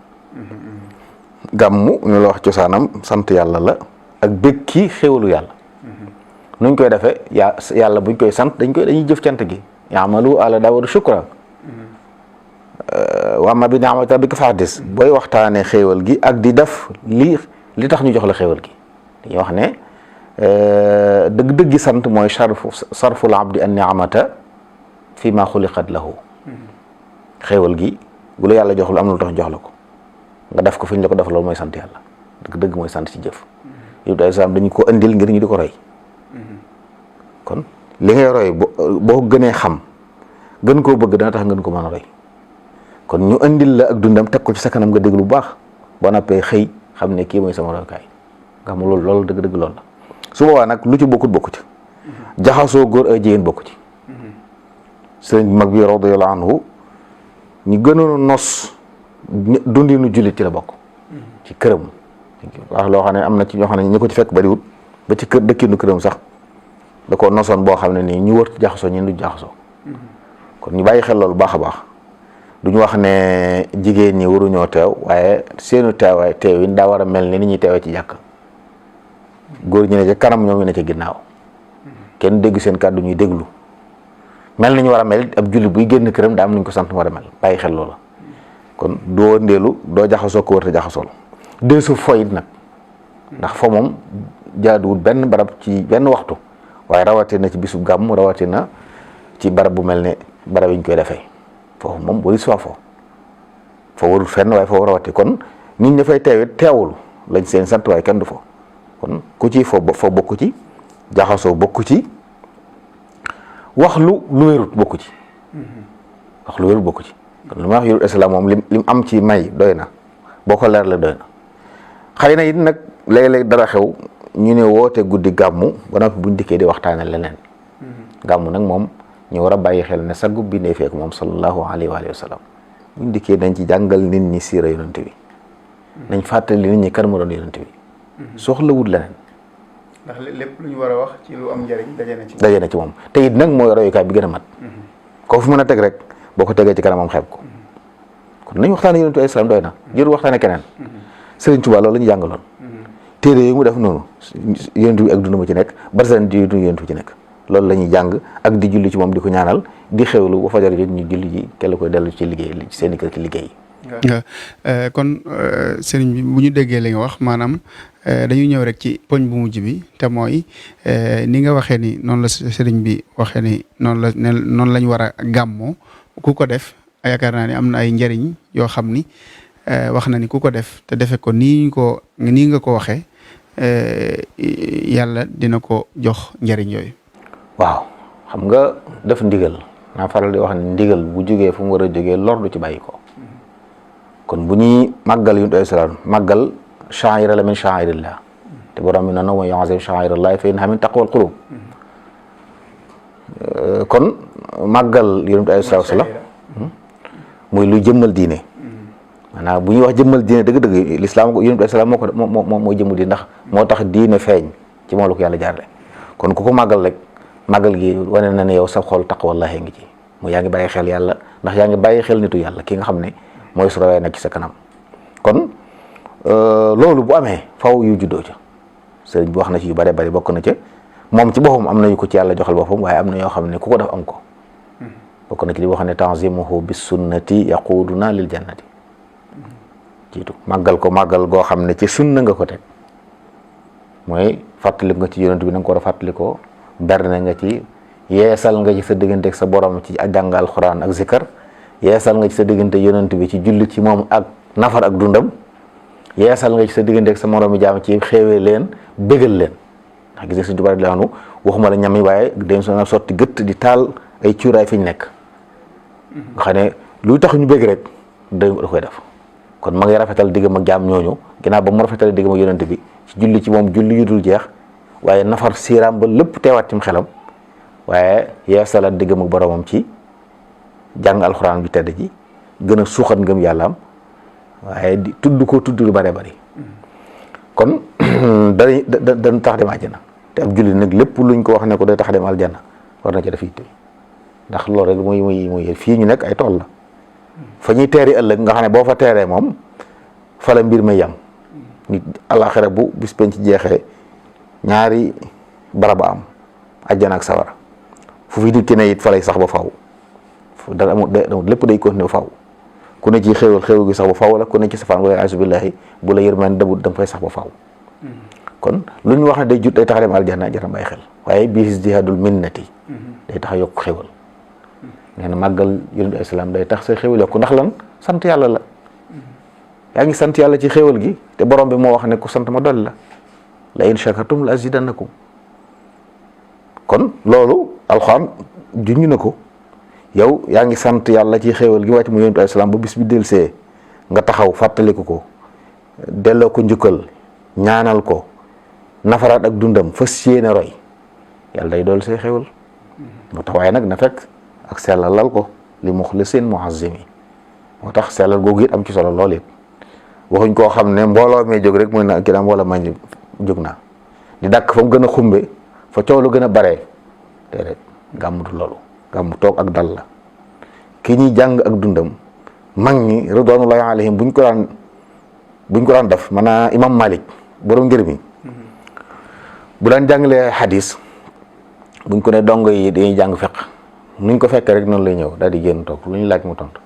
gàmmu ñu la wax cosaanam sant yàlla la ak bëgg ki xéwalu yàlla nuñ koy defee yàlla buñ koy sant dañuy jëf cant gi yaamalu ala daawuda shukra wa ma bi ni'mati rabbika fahaddis booy waxtaanee xéewal gi ak di def li tax ñu jox la xéewal gi dañuy wax ne dëgg-dëggi sant mooy sarful abdi an ni'mata fi ma xuliqat lahu xéewal gi bu la yàlla jox lu am na lu tax jox la ko nga def ko fi ñu la ko def loolu mooy sant yàlla dëgg-dëgg mooy sant ci jëf yëpp day sam dañu ko indil ngir ñu di ko roy kon li ngay roy boo gënee xam gën koo bëgg dana tax ngeen ko mën a roy kon ñu indil la ak dundam teg ko ci sa kanam nga dégg lu baax boo nappee xëy xam ne kii mooy sama roykaay nga xam loolu dëgg-dëgg loolu la su boobaa nag lu ci bokku ci jaxasoo góor ak jigéen bokku ci sëriñ mag bi radiyallahu anhu ñu gënoon nos dundinu jullit ci la bokk ci këram wax loo xam ne am na ci ñoo xam ne ñi ko ci fekk bariwul ba ci dëkkinu këram sax da ko nosoon boo xam ne nii ñu wër jaxasoo ñun du jaxasoo kon ñu bàyyi xel loolu baax a baax duñu wax ne jigéen ñi waruñoo teew waaye seenu teewaay teew yi daa war a mel ni ñuy teewee ci jàkk góor ñi ne ca kanam ñoom ñu ne ca ginnaaw kenn dégg seen kàddu ñuy déglu mel nañu war a mel ab jullit buy génn këram daa am nañu ko sant war a mel bàyyi xel loola kon doo ndeelu doo jaxasoo ko wër te jaxasool dee su foyit nag ndax fo moom jaaduwul benn barab ci benn waxtu waaye rawatina ci bisub gàmm rawatina ci barab bu mel ne barab yi ñu koy defee foofu moom wari soi fo warul fenn waaye foofu rawati kon nit ñi fay teewit teewul lañ seen sant waaye kenn du fo kon ku ci fo bokku ci jaxasoo bokku ci wax lu wérut bokku ci wax lu wérut bokku ci kon lu ma wax yurut islam moom lim am ci may doy na boo ko leer la doy na xëy na it nag léeg-léeg dara xew ñu ne woote guddi gàmmu ba noppi buñ dikkee di waxtaane leneen gàmmu nag moom ñu war a bàyyi xel ne sagub bi ne fekk moom sallallahu alayhi wa sallam buñ dikkee dañ ci jàngal nit ñi siira yonent bi nañ fàttali nit ñi kan moo doon yonent bi soxlawut leneen
ndax lépp lu ñu war a wax ci lu am njëriñ
daje na ci moom te it nag mooy royukaay bi gën a mat koo fi mën a teg rek boo ko tegee ci kanamam xeeb ko kon nañ waxtaane yonent bi alayhi salaam doy na jëru waxtaane keneen Sëriñ Tuubaa loolu la ñu jàngaloon téere yooyu mu def noonu yonent bi ak dund mu ci nekk barsan di dund yonent bi ci nekk loolu la ñuy jàng ak di julli ci moom di ko ñaanal di xewlu ba fajar jot ñu julli ji kenn koy dellu ci liggéey ci seen i kër ci liggéey
kon sëriñ bi bu ñu déggee li nga wax maanaam dañuy ñëw rek ci poñ bu mujj bi te mooy ni nga waxee ni noonu la sëriñ bi waxee ni noonu lañ war a gàmmoo ku ko def yaakaar naa ni am na ay njëriñ yoo xam ni wax na ni ku ko def te defe ko nii nga ko waxee yàlla dina ko jox njëriñ yooyu.
waaw xam nga def ndigal naa faral di wax ne ndigal bu jógee fu mu war a jógee lor du ci bàyyi ko kon bu ñuy màggal yonent bi salaam màggal sha'ira la min sha'irillah te borom mi na wa yu'azzim sha'irallahi fa innaha min taqwal qulub kon màggal yonent bi salaam muy lu jëmmal diine maanaam bu ñuy wax jëmmal diine dëgg-dëgg lislaam yonent bi salaam moo jëmmu di ndax moo tax diine feeñ ci moom la ko yàlla jaarale kon ku ko màggal rek màggal gi wane na ne yow sa xol taqwallahi ngi ci mu yaa ngi bàyyi xel yàlla ndax yaa ngi bàyyi xel nitu yàlla ki nga xam ne mooy su rawee nag ci sa kanam kon loolu bu amee faw yu juddoo ca sëriñ bi wax na ci yu bare bari bokk na ca moom ci boppam am nañu ko ci yàlla joxal boppam waaye am na yoo xam ne ku ko def am ko bokk na ci li wax ne tanzimuhu bis sunnati yaquduna lil jannati jiitu màggal ko màggal goo xam ne ci sunna nga ko teg mooy fàttali nga ci yonent bi na nga ko war a fàttalikoo berne nga ci yeesal nga ci sa diggante ak sa borom ci jàng alxuraan ak zikar yeesal nga ci sa diggante yonent bi ci julli ci moom ak nafar ak dundam yeesal nga ci sa diggante ak sa moroomi jaam ci xéewee leen bégal leen ndax gis nga Sëriñ Tuubaa radiyallaahu anhu waxuma la ñam yi waaye dañ soo sotti gëtt di taal ay cuuraay fi ñu nekk nga xam ne luy tax ñu bëgg rek da koy def kon ma ngi rafetal diggam ak jaam ñooñu ginnaaw ba mu rafetal diggam ak yonent bi ci julli ci moom julli yu dul jeex waaye nafar siiraam ba lépp teewaat ci xelam waaye yeesalaat diggam ak boromam ci jàng alxuraan bi tedd ji gën a suuxat ngëm yàllaam waaye di tudd lu bare bari kon dañ tax dem àjjana te ab julli nag lépp luñ ko wax ne ko day tax dem aljanna war na ci def yitte ndax loolu rek muy fii ñu nekk ay tool la fa ñuy teeri ëllëg nga xam ne boo fa teeree moom fa la mbir may yam nit àllaaxira bu bis penc ci jeexee ñaari baraba am àjjana ak sawara fu fi nit ki ne it fa lay sax ba faw dara amul lépp day continuer ba faw ku ne ci xéewal gi sax ba faw la ku ne ci safaan wala a'uuzu billaahi bu la yërmande dabut da nga fay sax ba faw kon lu ñu wax ne day jut day tax dem aljanna jar na bàyyi xel waaye bi izdihaadul minnati day tax a yokk xéewal nee na màggal yonent islam day tax sa xéewal yokku ndax lan sant yàlla la yaa ngi sant yàlla ci xéewal gi te borom bi moo wax ne ku sant ma dolli la in shakartum la azidannakum kon loolu alxuraan junj na ko yow yaa ngi sant yàlla ci xéewal gi wàcc mu yonent islam ba bis bi delsee nga taxaw fàttaliku ko delloo ko njukkal ñaanal ko nafaraat ak dundam fas yéene roy yàlla day dool say xéewal moo tax waaye nag na fekk ak sellalal ko li muxlisin muazzimi moo tax sellal googu it am ci solo lool it waxuñ koo xam ne mbooloo mee jóg rek muy na ki daam wala ma jóg naa di dàkk fa mu gën a xumbe fa coow lu gën a baree te rek gàmmu du loolu gàmmu toog ak dal la ki ñuy jàng ak dundam mag ñi ridwanullahi alayhim buñ ko daan def maanaam imam Malik borom ngir mi bu daan jàngalee xadis buñ ko ne dongo yi dañuy jàng fiq nuñ ko fekkee rek noonu lay ñëw daal di génn toog lu ñu laaj mu tontu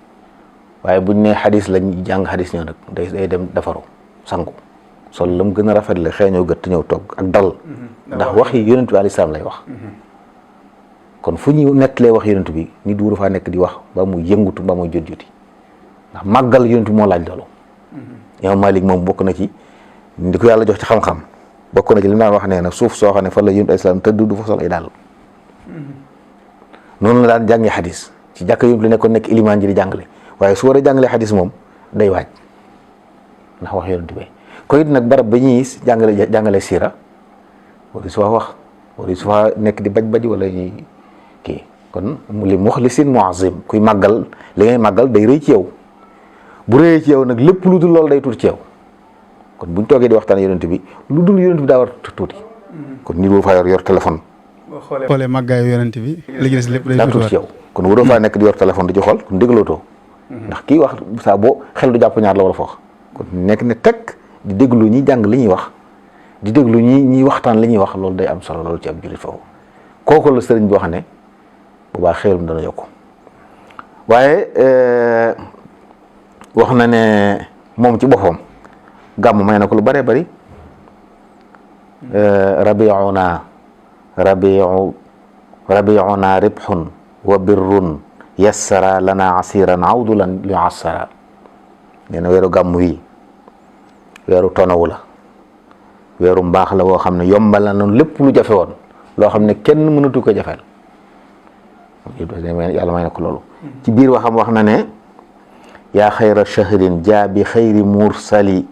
waaye buñ ne xadis lañ jàng xadis ñëw nag day dem defaru sangu sol la mu gën a rafet la xeeñoo gëtt ñëw toog ak dal ndax wax yi yonent bi alayhi salaam lay wax kon fu ñu nettalee wax yonent bi nit wuru faa nekk di wax ba muy yëngutu ba muy jot-joti ndax màggal yonent bi moo laaj loolu imam Malik moom bokk na ci di ko yàlla jox ci xam-xam bokk na ci li mu daan wax nee na suuf soo xam ne fa la yonent islam tëdd du fa sol ay dàll noonu la daan jàngee xadis ci jàkk yonent li nekkoon nekk ilimaan ji di jàngale waaye su war a jàngalee xadis moom day waaj ndax wax yonent bi ko it nag barab ba ñuy jàngale siira wala su wax wala su fa nekk di baj wala ñuy kii kon li muxlisin muazzim kuy màggal li ngay màggal day rëy ci yow bu rëyee ci yow nag lépp lu dul loolu day tuuti ci yow kon buñ toogee di waxtaan yonent bi lu dul yonent bi daa war tuuti kon nit boo faa yor téléphone.
boo xoolee màggaayu yonent bi li gis lépp day
tuuti ci yow kon waroo faa nekk di yor téléphone di ci xool kon déglootoo ndax kii wax saa boo xel du jàpp ñaar la war a foox kon nekk ne teg di déglu ñi jàng li ñuy wax di déglu ñi waxtaan li ñuy wax loolu day am solo loolu ci ab jullit foofu kooku la sëriñ boo xam ne bu baax xéerum dana yokku waaye wax na ne moom ci boppam gàmm may na ko lu bëree bëri rabiuna ribxun wa birrun yassara lana asiran awdulan li assara nee na weeru gàmm wi weeru tonawu la weeru mbaax la woo xam ne yombal na noonu lépp lu jafe woon loo xam ne kenn mënatu ko jafeel yàlla may na ko loolu ci biir waxam wax na ne yaa xayra shahrin jaa bi xayri mursali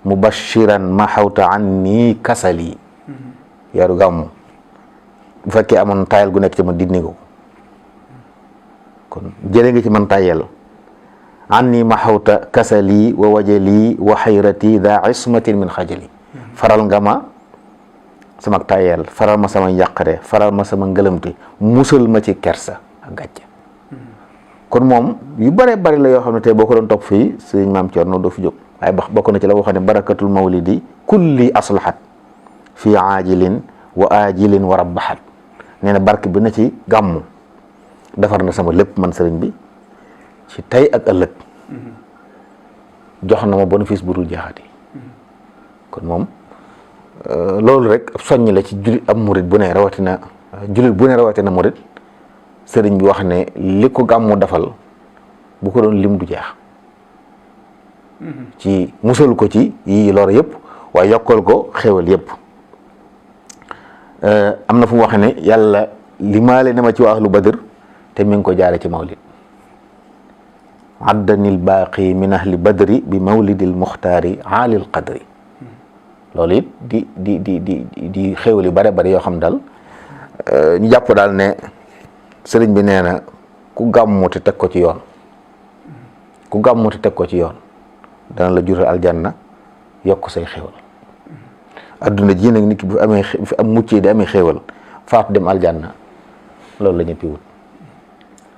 mubashiran ma xawta an nii kasali weeru gàmmu bu fekkee amoon tayal gu nekk ci man dindi ko kon jëlee nga ci man tayel an nii ma xawta kasali wa wajali wa xayrati daa ismatin min xajali faral nga ma sama tayel faral ma sama yàqare faral ma sama ngëlëmte musal ma ci kersa ak gàcce kon moom yu bare bari la yoo xam ne tey boo ko doon topp fii sëriñ maam Cerno doo fi jóg waaye bokk na ci la waxoon ne barakatul mawlidi kulli aslahat fi aajilin wa aajilin wa rabbahat nee na barke bi na ci gàmmu defar na sama lépp man sëriñ bi ci tey ak ëllëg jox na ma bénéfice bu dul jeexati kon moom loolu rek ab soññ la ci jullit ab murit bu ne rawatina jullit bu ne rawatina murit sëriñ bi wax ne li ko gàmmu defal bu ko doon lim du jeex ci musal ko ci yi lor yëpp waaye yokkal ko xéewal yëpp. am na fu mu waxee ne yàlla limaale na ma ci waa ahlu badr te mi ngi ko jaare ci mawlid addanil baaqi min ahli badri bi mawlidil muxtaari aalil qadri. loolu it di xéewal yu bare bare yoo xam daal ñu jàpp daal ne sëriñ bi nee na ku gàmmu te teg ko ci yoon ku gàmmu te teg ko ci yoon dana la jural aljanna yokk say xéewal. adduna ji nag nit ki bu fi am muccee di amee xéewal faatu dem aljanna loolu la ñëppi wut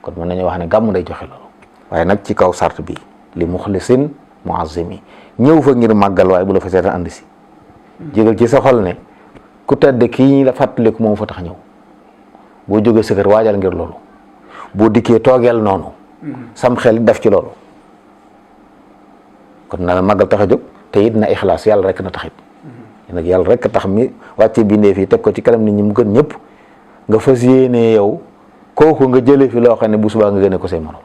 kon mën nañu wax ne gàmmu day joxe loolu waaye nag ci kaw sart bi li muxlisin muazzimi ñëw fa ngir màggal waaye bu la fa seetaan andi si jégal ci sa xol ne ku tedd kii ñi la fàttaliku moom fa tax ñëw boo jógee sa kër waajal ngir loolu boo dikkee toogeel noonu sam xel def ci loolu kon na la màggal tax a jóg te it na ixlaas yàlla rek na taxit nag yàlla rek tax mi wàcce bindee fii teg ko ci kanam nit ñi mu gën ñëpp nga fas yéene yow kooku nga jëlee fi loo xam ne bu subaa nga gëne ko say morom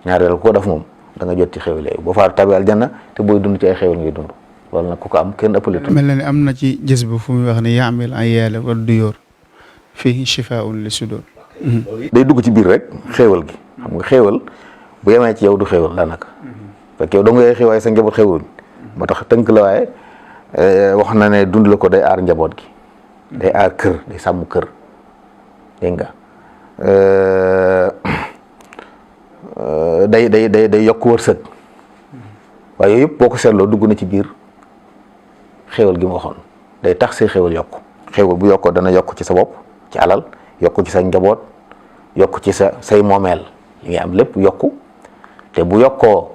ñaareel koo def moom da nga jot ci xéwal yooyu boo faatu tabi aljanna te booy dund ci ay xéwal ngay dund loolu nag ku ko am kenn ëppale.
mel na ni am na ci gis bu fu muy wax ne yaamil ay yaale war du yor fii shifaa'un li sudur.
day dugg ci biir rek xéwal gi xam nga xéwal bu yemee ci yow du xéwal daanaka fekk yow dong ngay xéwaay sa njaboot xéwal moo tax tënk la waaye wax na ne dund la ko day aar njaboot gi day aar kër day sàmm kër dégg nga day yokk wërsëg waaye yooyu yëpp boo ko seetloo dugg na ci biir xéwal gi ma waxoon day tax say xéwal yokku xéwal bu yokkoo dana yokk ci sa bopp ci alal yokk ci sa njaboot yokk ci say moomeel li ngay am lépp yokku te bu yokkoo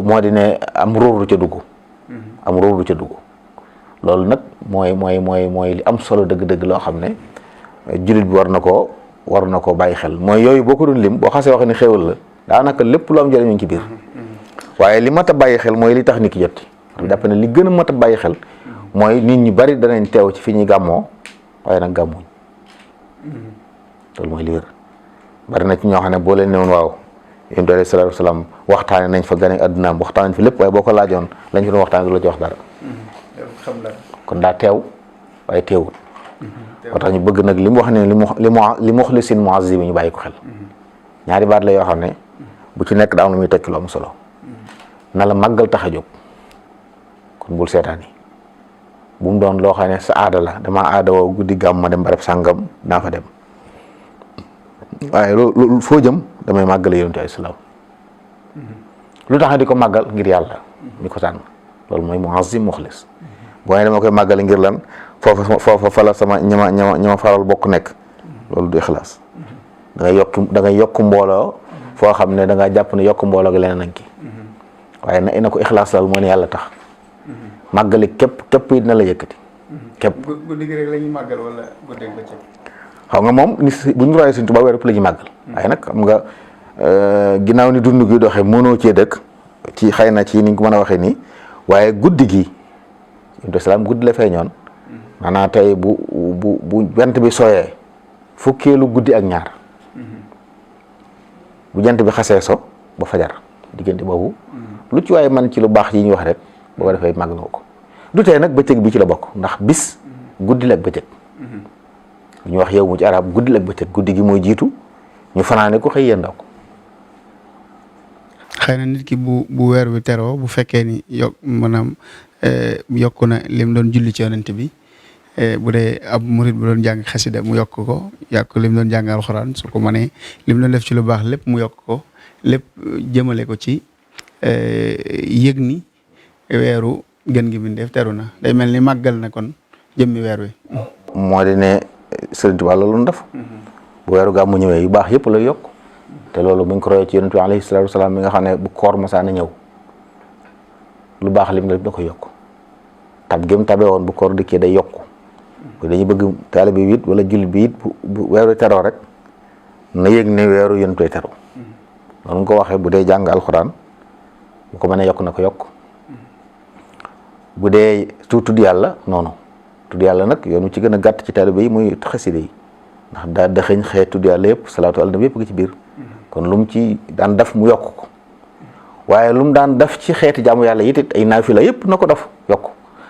moo di ne am ruur du ca dugg am ruur du ca dugg loolu nag mooy li am solo dëgg-dëgg loo xam ne jullit bi war na koo bàyyi xel mooy yooyu boo ko doon lim boo xasee wax ne xéwal la daanaka lépp lu am njëriñ ci biir waaye li mat a bàyyi xel mooy li tax nit ki jot jàpp ne li gën a mat a bàyyi xel mooy nit ñu bari danañ teew ci fi ñuy gàmmoo waaye nag gàmmuñ loolu mooy li wér bari na ci ñoo xam ne boo leen ne woon waaw yonent bi alayhi salaatu wasalaam waxtaane nañ fa gane addunaam waxtaane nañ fa lépp waaye boo ko laajoon lañ fa doon waxtaane du la ci wax dara kon daa teew waaye teewul moo tax ñu bëgg nag li mu wax ne li muxlisin muazzimi ñu bàyyi ko xel ñaari baat la yoo xam ne bu ci nekk daa am lu muy tekki lu am solo na la màggal tax a jóg kon bul seetaan yi bu mu doon loo xam ne sa aada la dama aada woo guddi gàmm ma dem barab sàngam naa fa dem waaye loolu foo jëm damay màggale yonent bi salaam lu tax di ko màggal ngir yàlla mi ko tànn loolu mooy muazzim muxlis boo nee dama koy màggale ngir lan foofa fa la sama ñama faral bokk nekk loolu du ixlaas da ngay yokk mbooloo foo xam ne da ngaa jàpp ne yokk mbooloo gi leneen nañ ki waaye na ko ixlaas daal moo ne yàlla tax màggali képp it na la yëkkati képp
guddi gi rek la ñuy màggal wala guddi ak bëccëg
xam nga moom ni bu ñu royee Sëñ Tuubaa weer yëpp la ñuy màggal waaye nag xam nga ginnaaw ni dund gi doxee mënoo cee dëkk ci xëy na ci ni nga ko mën a waxee nii waaye guddi gi Yonent salaam guddi la feeñoon maanaam tey bu jant bi sooyee fukkeelu guddi ak ñaar bu jant bi xasee so ba fajar diggante boobu lu ci waaye man ci lu baax yi ñuy wax rek boo ko defee màgg nga ko du tey nag bëccëg bi ci la bokk ndax bis guddi la ak bëccëg ñu wax yow mu ci arab guddi la ak bëccëg guddi gi mooy jiitu ñu fanaane ko xëy yendoo ko
xëy na nit ki bu weer wi teroo bu fekkee ni maanaam yokku na lim doon julli ci yonent bi bu dee ab murid bu doon jàng xasida mu yokk ko yàq lim doon jàng alxuraan su ko mënee lim doon def ci lu baax lépp mu yokk ko lépp jëmale ko ci yëg ni weeru gën gi bindeef teru na day mel ni màggal na kon jëmmi weer wi.
moo di ne Sëriñ Tuubaa loolu def bu weeru gàmmu ñëwee yu baax yëpp lay yokk te loolu mu ngi ko royee ci yonent bi alayhi salaatu wasalaam mi nga xam ne bu koor masaana ñëw lu baax lim da ko yokk tab gém tabe woon bu koor dikkee day yokku dañuy bëgg taalibe bi it wala jullit bi it bu weeru teroo rek na yëg ne weeru yonent bi teru noonu nga ko waxee bu dee jàng alxuraan bu ko mënee yokk na ko yokk bu dee tudd yàlla noonu tudd yàlla nag yoonu ci gën a gàtt ci taalibe yi muy xasida yi ndax daa dëxëñ xeet tudd yàlla yëpp salaatu ala nabi yëpp nga ci biir kon lu mu ci daan def mu yokk ko waaye lu mu daan def ci xeeti jaamu yàlla it ay naafila yëpp na ko def yokk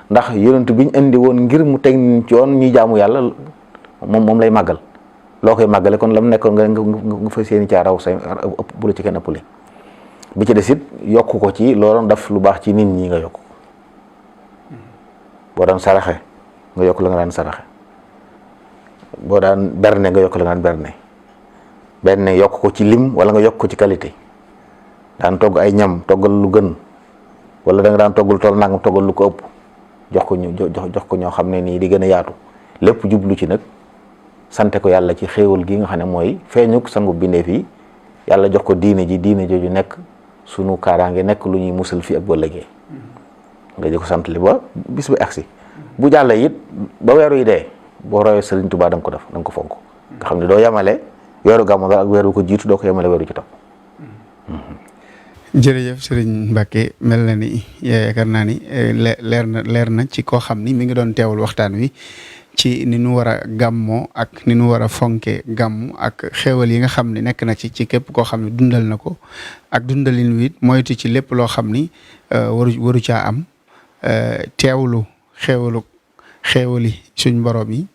ndax yonent biñ indi woon ngir mu teg ci yoon ñuy jaamu yàlla moom lay màggal loo koy màggale kon la mu nekkoon nga fas yéene caa raw say ëpp bu la ci kenn ëppale bi ci des it yokk ko ci loo doon def lu baax ci nit ñi nga yokk boo daan saraxe nga yokk la nga daan saraxe boo daan berne nga yokk la nga daan berne yokk ko ci lim wala nga yokk ko ci qualité daan togg ay ñam toggal lu gën wala da nga daan toggal tool nangam toggal lu ko ëpp jox ko ñoo xam ne nii di gën a yaatu lépp jublu ci nag sante ko yàlla ci xéewal gi nga xam ne mooy feeñuk sangu bindeef yi yàlla jox ko diine jooju nekk sunu kaaraange nekk lu ñuy musal fii ak ba léegi nga di ko sant li ba bis bi agsi bu jàllee it ba weeru yi dee boo royee Sëriñ Tuubaa da nga ko def da nga ko fonk nga xam ne doo yemale weeru gàmmu ak weeru ko jiitu doo ko yemale weeru ci topp.
jërëjëf Serigne Mbacke mel na ni yaakaar naa ni leer na ci koo xam ni mi ngi doon teewul waxtaan wi ci ni nu war a gàmmoo ak ni nu war a fonke gàmmu ak xéewal yi nga xam ne nekk na ci képp koo xam ne dundal na ko ak dundalin wi moytu ci lépp loo xam ni waru caa am teewlu xéewali suñ borom yi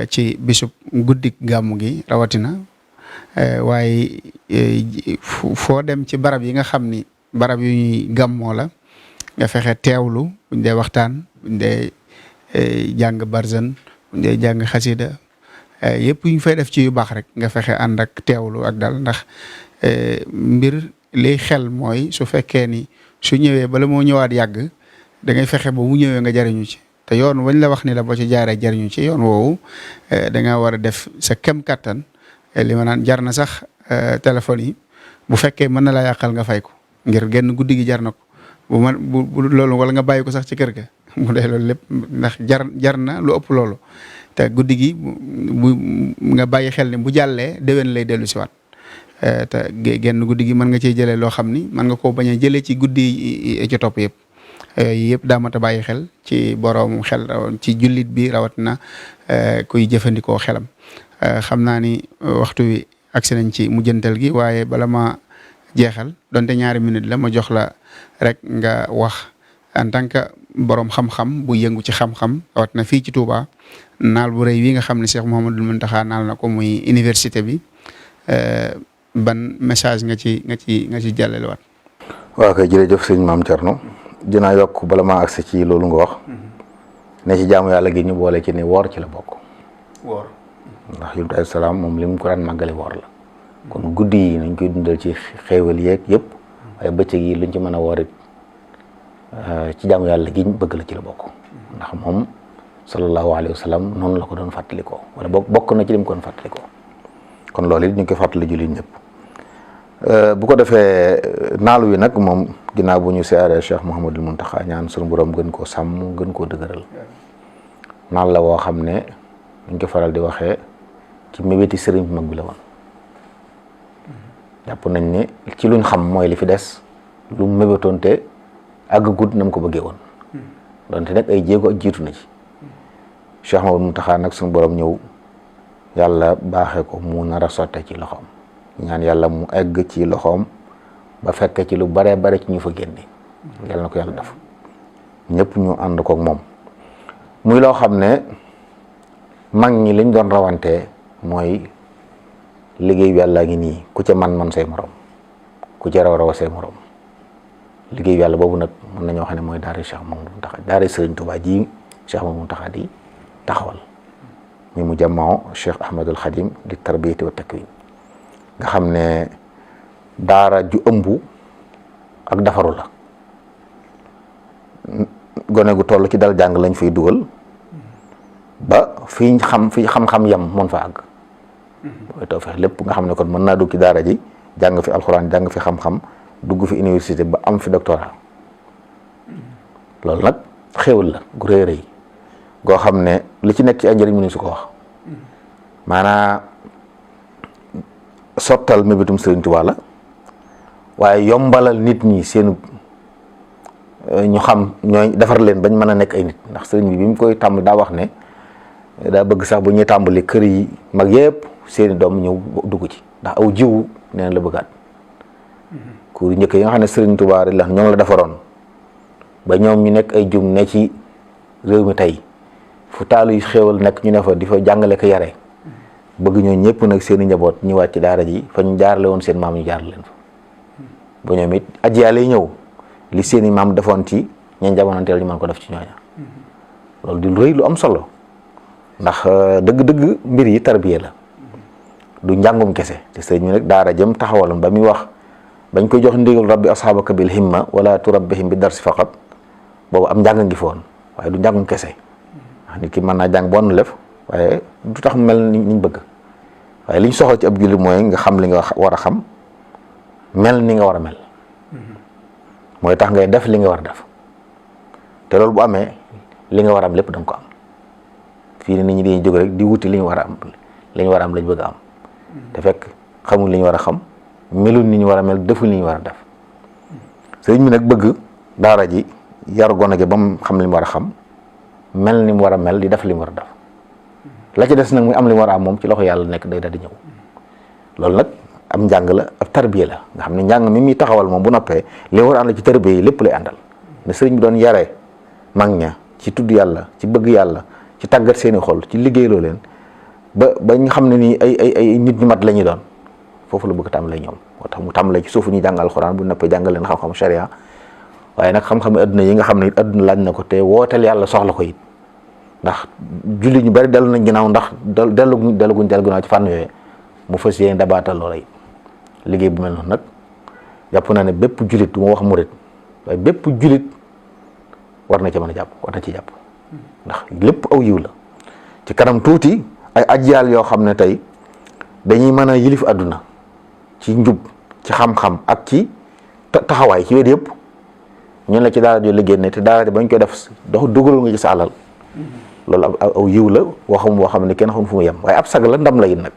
ci bisub guddik gàmmu gi rawatina waaye foo dem ci barab yi nga xam ni barab yu ñuy gàmmoo la nga fexe teewlu buñ dee waxtaan buñ dee jàng barzan buñ dee jàng xasida yëpp yu ñu fay def ci yu baax rek nga fexe ànd ak teewlu ak dal ndax mbir liy xel mooy su fekkee ni su ñëwee bala moo ñëwaat yàgg da ngay fexe ba mu ñëwee nga jariñu ci te yoon wañ la wax ni la boo ci jaaree jariñu ci yoon woowu da nga war a def sa kem kattan li ma naan jar na sax téléphone yi bu fekkee mën na laa yàqal nga fay ko ngir genn guddi gi jar na ko bu loolu wala nga bàyyi ko sax ci kër ga mu dee loolu lépp ndax jar na lu ëpp loolu te guddi gi bu nga bàyyi xel ni bu jàllee déwén lay dellu si waat te genn guddi gi mën nga ciy jëlee loo xam ni mën nga koo bañ a jëlee ci guddi ci topp yëpp yëpp daa mat a bàyyi xel ci boroom xel ci jullit bi rawatina kuy jëfandikoo xelam. xam naa ni waxtu wi agsi nañ ci mujjantal gi waaye bala ma jeexal donte ñaari minute la ma jox la rek nga wax en tant que borom xam-xam bu yëngu ci xam-xam rawatina fii ci Touba naal bu rëy wi nga xam ne Cheikh Mouhamadul Mountakha naal na ko muy université bi ban message nga ci jàllale waat.
waaw kay jërëjëf sëñ Maam Thierno dinaa yokk bala maa agsi ci loolu nga wax ne ci jaamu yàlla gi ñu boole ci ni woor ci la bokk.
woor.
ndax yonent alayhi salaam moom li mu ko daan màggale woor la kon guddi yi nañ koy dundal ci xéewal yeeg yëpp waaye bëccëg yi luñ ci mën a woor it ci jaamu yàlla gi bëgg la ci la bokk ndax moom sallallahu alayhi wa sallam noonu la ko doon fàttalikoo wala bokk na ci li mu ko doon fàttalikoo kon loolu it ñu ngi koy fàttali jullit ñëpp bu ko defee naalu wi nag moom ginnaaw bu ñu siyaaree Cheikh Mouhamadul Mountakha ñaan sunu borom gën koo sàmm gën koo dëgëral naal la woo xam ne ñu ko faral di waxee ci mébéti sëriñ bu mag bi la woon jàpp nañ ne ci luñ xam mooy li fi des lu mu mébétoon te àggagut na mu ko bëggee woon donte nag ay jéego ak jiitu na ci Cheikh Mouhamadou Mountakha nag suñu borom ñëw yàlla baaxee ko mu nar a sotte ci loxoom ñaan yàlla mu egg ci loxoom ba fekke ci lu bare bare ci ñu fa génne yàlla na ko yàlla def ñëpp ñu ànd kook moom muy loo xam ne mag ñi liñ doon rawantee mooy liggéey bi yàlla ngi nii ku ca man say morom ku ca raw say morom liggéey bi yàlla boobu nag mën nañoo xam ne mooy daara Cheikh Mouhamadou Mountakha daara Sëriñ Tuubaa ji Cheikh Mouhamadou Mountakha di taxawal ñu mu jamoo Cheikh Ahmadul Khadim di tarbiyati wa takwin nga xam ne daara ju ëmb ak defaru la gone gu toll ci dal jàng lañ fay dugal ba fi xam-xam yam mën fa àgg mooy taw fex lépp nga xam ne kon mën naa dugg ci daara ji jàng fi alxuraan jàng fi xam-xam dugg fi université ba am fi doctorat loolu nag xéewal la gu rëy rëy goo xam ne li ci nekk ci ay njëriñ mu ni su ko wax maanaa sottal mébétum Sëriñ Tuubaa la waaye yombalal nit ñi seenu ñu xam ñooy defar leen bañ mën a nekk ay nit ndax sëriñ bi mu koy tàmbali daa wax ne daa bëgg sax bu ñuy tàmbali kër yi mag yëpp seeni doom ñëw dugg ci ndax aw jiwu nee na la bëggaat cours yu njëkk yi nga xam ne Serigne Touba la ñoom la defaroon ba ñoom ñu nekk ay jum ne ci réew mi tey fu taalu yu xéewal nekk ñu ne fa di fa jàngale ko yare bëgg ñoo ñëpp nag seen i njaboot ñu wàcc ci daara ji fa ñu jaarale woon seen maam ñu jaarale leen fa ba ñoom it aji yàlla yi ñëw li seen i maam defoon ci ñeen jamonanteel ñu mën ko def ci ñooña loolu di lu rëy lu am solo ndax dëgg-dëgg mbir yi tarbiya la du njàngum kese te sëriñ mi nag daara jëm taxawaloon ba muy wax bañ koy jox ndigal rabbi asxaabaka bil himma wala turabbihim bi darsi faqat boobu am njàng ngi fi woon waaye du njàngum kese ndax nit ki mën naa jàng bon lef waaye du tax mu mel ni ñu bëgg waaye liñ soxla ci ab jullit mooy nga xam li nga war a xam mel ni nga war a mel mooy tax ngay def li nga war a def te loolu bu amee li nga war a am lépp da nga ko am fii ne nit ñi dañuy jóg rek di wuti li ñu war a am li ñu war a am lañ bëgg a am te fekk xamul li ñu war a xam melul ni ñu war a mel deful li ñu war a def sëriñ mi nag bëgg daara ji yar gone gi ba mu xam li mu war a xam mel ni mu war a mel di def li mu war a def la ci des nag muy am li mu war a am moom ci loxo yàlla nekk day daal di ñëw loolu nag am njàng la ab tarbiya la nga xam ne njàng mi muy taxawal moom bu noppee li war a ànd ci tarbiya yi lépp lay àndal ne sëriñ bi doon yaree mag ña ci tudd yàlla ci bëgg yàlla ci tàggat seeni xol ci liggéeyloo leen ba ñu xam ne nii ay nit ñu mat la ñuy doon foofu la bëgg tàmbalee ñoom moo tax mu tàmbalee ci suufu ñuy jàng alxuraan bu noppee jàngal leen xam-xam sharia waaye nag xam-xam adduna yi nga xam ne it adduna laaj na ko te wooteel yàlla soxla ko it ndax julli ñu bari dellu nañ ginnaaw ndax delluguñ ginnaaw ci fànn yooyu mu fas yéene dabaatal loola it liggéey bu mel noonu nag jàpp naa ne bépp julit du ma wax murit waaye bépp julit war na ci mën a jàpp war na ci jàpp ndax lépp aw yiw la ci kanam tuuti ay ajyaal yoo xam ne tey dañuy mën a yilif àdduna ci njub ci xam-xam ak ci taxawaay ci wet yëpp ñun la ci daara jo liggéey ne te daara ji bañ koy def dugalul nga ci sa alal loolu aw yiw la waxum boo xam ne kenn xamul fu mu yem waaye ab sag la ndam la it nag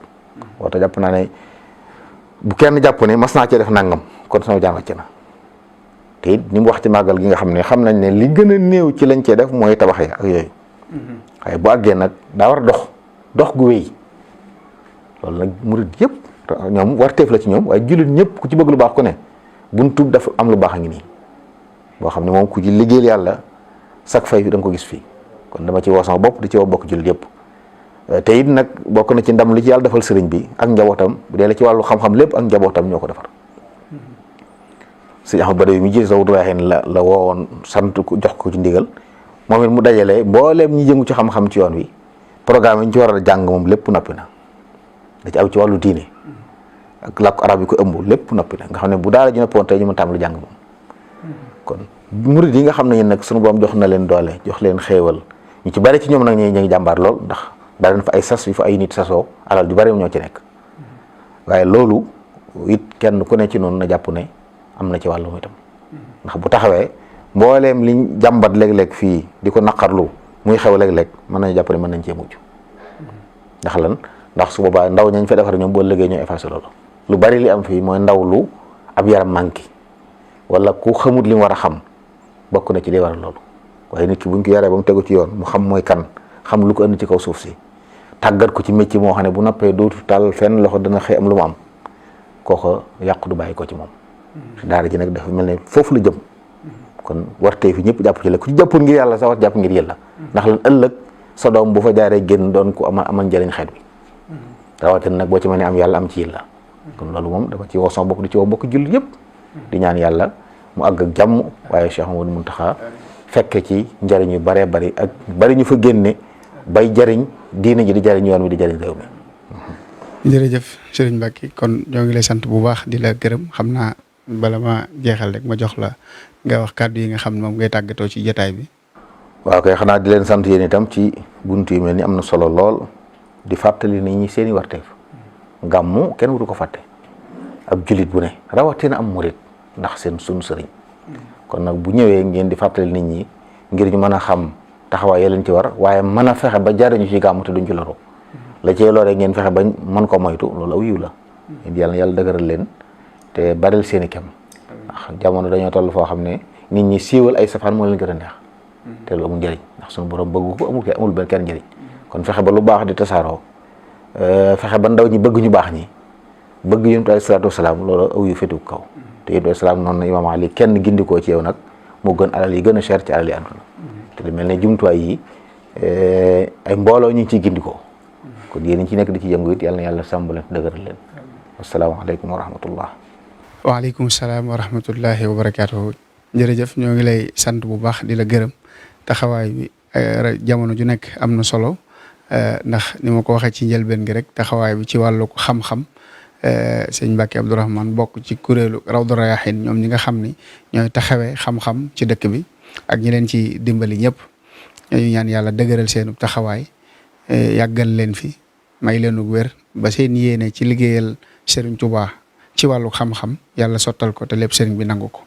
woo tax jàpp naa ne bu kenn jàpp ne mas naa cee def nangam kon sama jaan wàcc na te it ni mu wax ci màggal gi nga xam ne xam nañ ne li gën a néew ci lañ cee def mooy tabax ya ak yooyu waaye bu àggee nag daa war a dox gu wéy loolu nag murid yëpp ñoom war teef la ci ñoom waaye jullit ñëpp ku ci bëgg lu baax ku ne buntu dafa am lu baax a ngi nii boo xam ne moom ku ci liggéeyal yàlla sak fay fi da nga ko gis fii kon dama ci woo sama bopp di ci woo bokk jullit yëpp te it nag bokk na ci ndam li ci yàlla defal sëriñ bi ak njabootam bu dee la ci wàllu xam-xam lépp ak njabootam ñoo ko defar sëñ Ahmad Badawi mi ji saw duwaaxeen la woowoon sant ko jox ko ci ndigal moom it mu dajale mbooleem ñi jëngu ci xam-xam ci yoon wi programme yi ñu ci war a jàng moom lépp noppi na da ci aw ci wàllu diine ak làkku arab yi ko ëmb lépp noppi na nga xam ne bu daara ji noppoon tey ñu mën tàmbali jàng moom kon murid yi nga xam ne yéen nag sunu borom jox na leen doole jox leen xéewal ñu ci bari ci ñoom nag ñu ngi jàmbaar lool ndax bari na fa ay sas yu fa ay nit sasoo alal ju bari ñoo ci nekk waaye loolu it kenn ku ne ci noonu na jàpp ne am na ci wàllu muy tam ndax bu taxawee mbooleem liñ jàmbat léeg-léeg fii di ko naqarlu muy xew léeg-léeg mën nañu jàpp ne mën nañ cee mujj ndax lan ndax su boobaa ndaw ñañ fa defar ñoom boo liggéey ñoo effacé loolu lu bari li am fii mooy ndaw lu ab yaram manqué wala ku xamut li mu war a xam bokk na ci li waral loolu waaye nit ki buñ ko yaree ba mu tegu ci yoon mu xam mooy kan xam lu ko indi ci kaw suuf si tàggat ko ci métier moo xam ne bu noppee dootu tal fenn loxo dana xëy am lu mu am kooko yàqu du bàyyi ko ci moom daara ji nag dafa mel ne foofu la jëm kon wartee fi ñëpp jàpp ci la ku ci jàppul ngir yàlla sa war jàpp ngir yàlla ndax lan ëllëg sa doom bu fa jaaree génn doon ku amal njëriñ xeet bi rawatina nag boo ci mënee am yàlla am ci yàlla kon loolu moom dafa ci woo sama bokk di ci woo bokk jullit yëpp di ñaan yàlla mu àgg ak jàmm waaye Cheikh Mamadou Mountakha fekke ci njëriñ yu baree bari ak bari ñu fa génne bay jëriñ diine ji di jëriñ yoon wi di jëriñ réew mi.
jërëjëf Serigne Mbacké kon ñoo ngi lay sant bu baax di la gërëm xam naa bala ma jeexal rek ma jox la nga wax kàddu yi nga xam moom ngay tàggatoo ci jotaay bi.
waaw kay xanaa di leen sant yéen itam ci buntu yi mel ni am na solo lool di fàttali nit ñi seen i warteef gàmmu kenn waru ko fàtte ab julit bu ne rawatina am murit ndax sunu sëriñ kon nag bu ñëwee ngeen di fàttali nit ñi ngir ñu mën a xam taxawaay ya leen ci war waaye mën a fexe ba jariñu ci gàmmu te duñ ci loru la cee loree ngeen fexe ba mën ko moytu loolu aw yiw la yàlla dëgëral leen te baril seen i kem ndax jamono dañoo toll foo xam ne nit ñi siiwal ay safaan moo leen gën a neex te lu amul njëriñ ndax sunu borom bëgg ko amul benn kenn njëriñ kon fexe ba lu baax di tasaaroo fexe ba ndaw ñi bëgg ñu baax ñi bëgg yonent bi alayhi salaatu wasalaam loolu aw yu féetu kaw te it salaam noonu na Imaam Ali kenn gindikoo ci yow nag moo gën alal yi gën a cher ci alal yi àdduna te lu mel ne jumtuwaay yi ay mbooloo ñu ngi ciy gindikoo kon yéen ñi ci nekk di ci yëngu it yàlla na yàlla sàmm leen dëgëral leen asalaamaaleykum wa rahmatullah.
waaleykum salaam wa rahmatullahi wa barakaatuhu. jërëjëf ñoo ngi lay sant bu baax di la gërëm taxawaay bi jamono ju nekk am na solo ndax ni ma ko waxee ci njëlbeen gi rek taxawaay bi ci wàllu xam-xam sëñ Mbacke Abdourahmane bokk ci kuréelu Rawdu Rayaahiin ñoom ñi nga xam ni ñooy taxawee xam-xam ci dëkk bi ak ñi leen ci dimbali ñëpp ñu ñaan yàlla dëgëral seenu taxawaay yàggal leen fi may leenu wér ba seen yéene ci liggéeyal Serigne Touba ci wàllu xam-xam yàlla sottal ko te lépp Serigne bi nangu ko.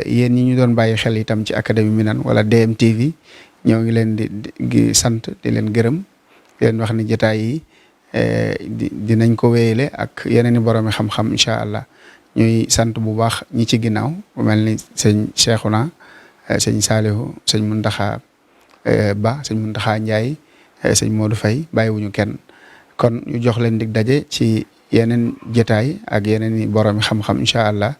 yéen ñi ñu doon bàyyi xel itam ci académie Minane wala DMTV ñoo ngi leen di sant di leen gërëm di leen wax ni jotaay yi dinañ ko wéyale ak yeneen i boroomi xam-xam incha allah ñuy sant bu baax ñi ci ginnaaw bu mel ni sëñ Cheikhouna sëñ Salihu sëñ Mountakha Ba sëñ Mountakha Ndiaye sëñ Modou Faye bàyyiwuñu kenn kon ñu jox leen dig daje ci yeneen jotaay ak yeneen i boroomi xam-xam incha allah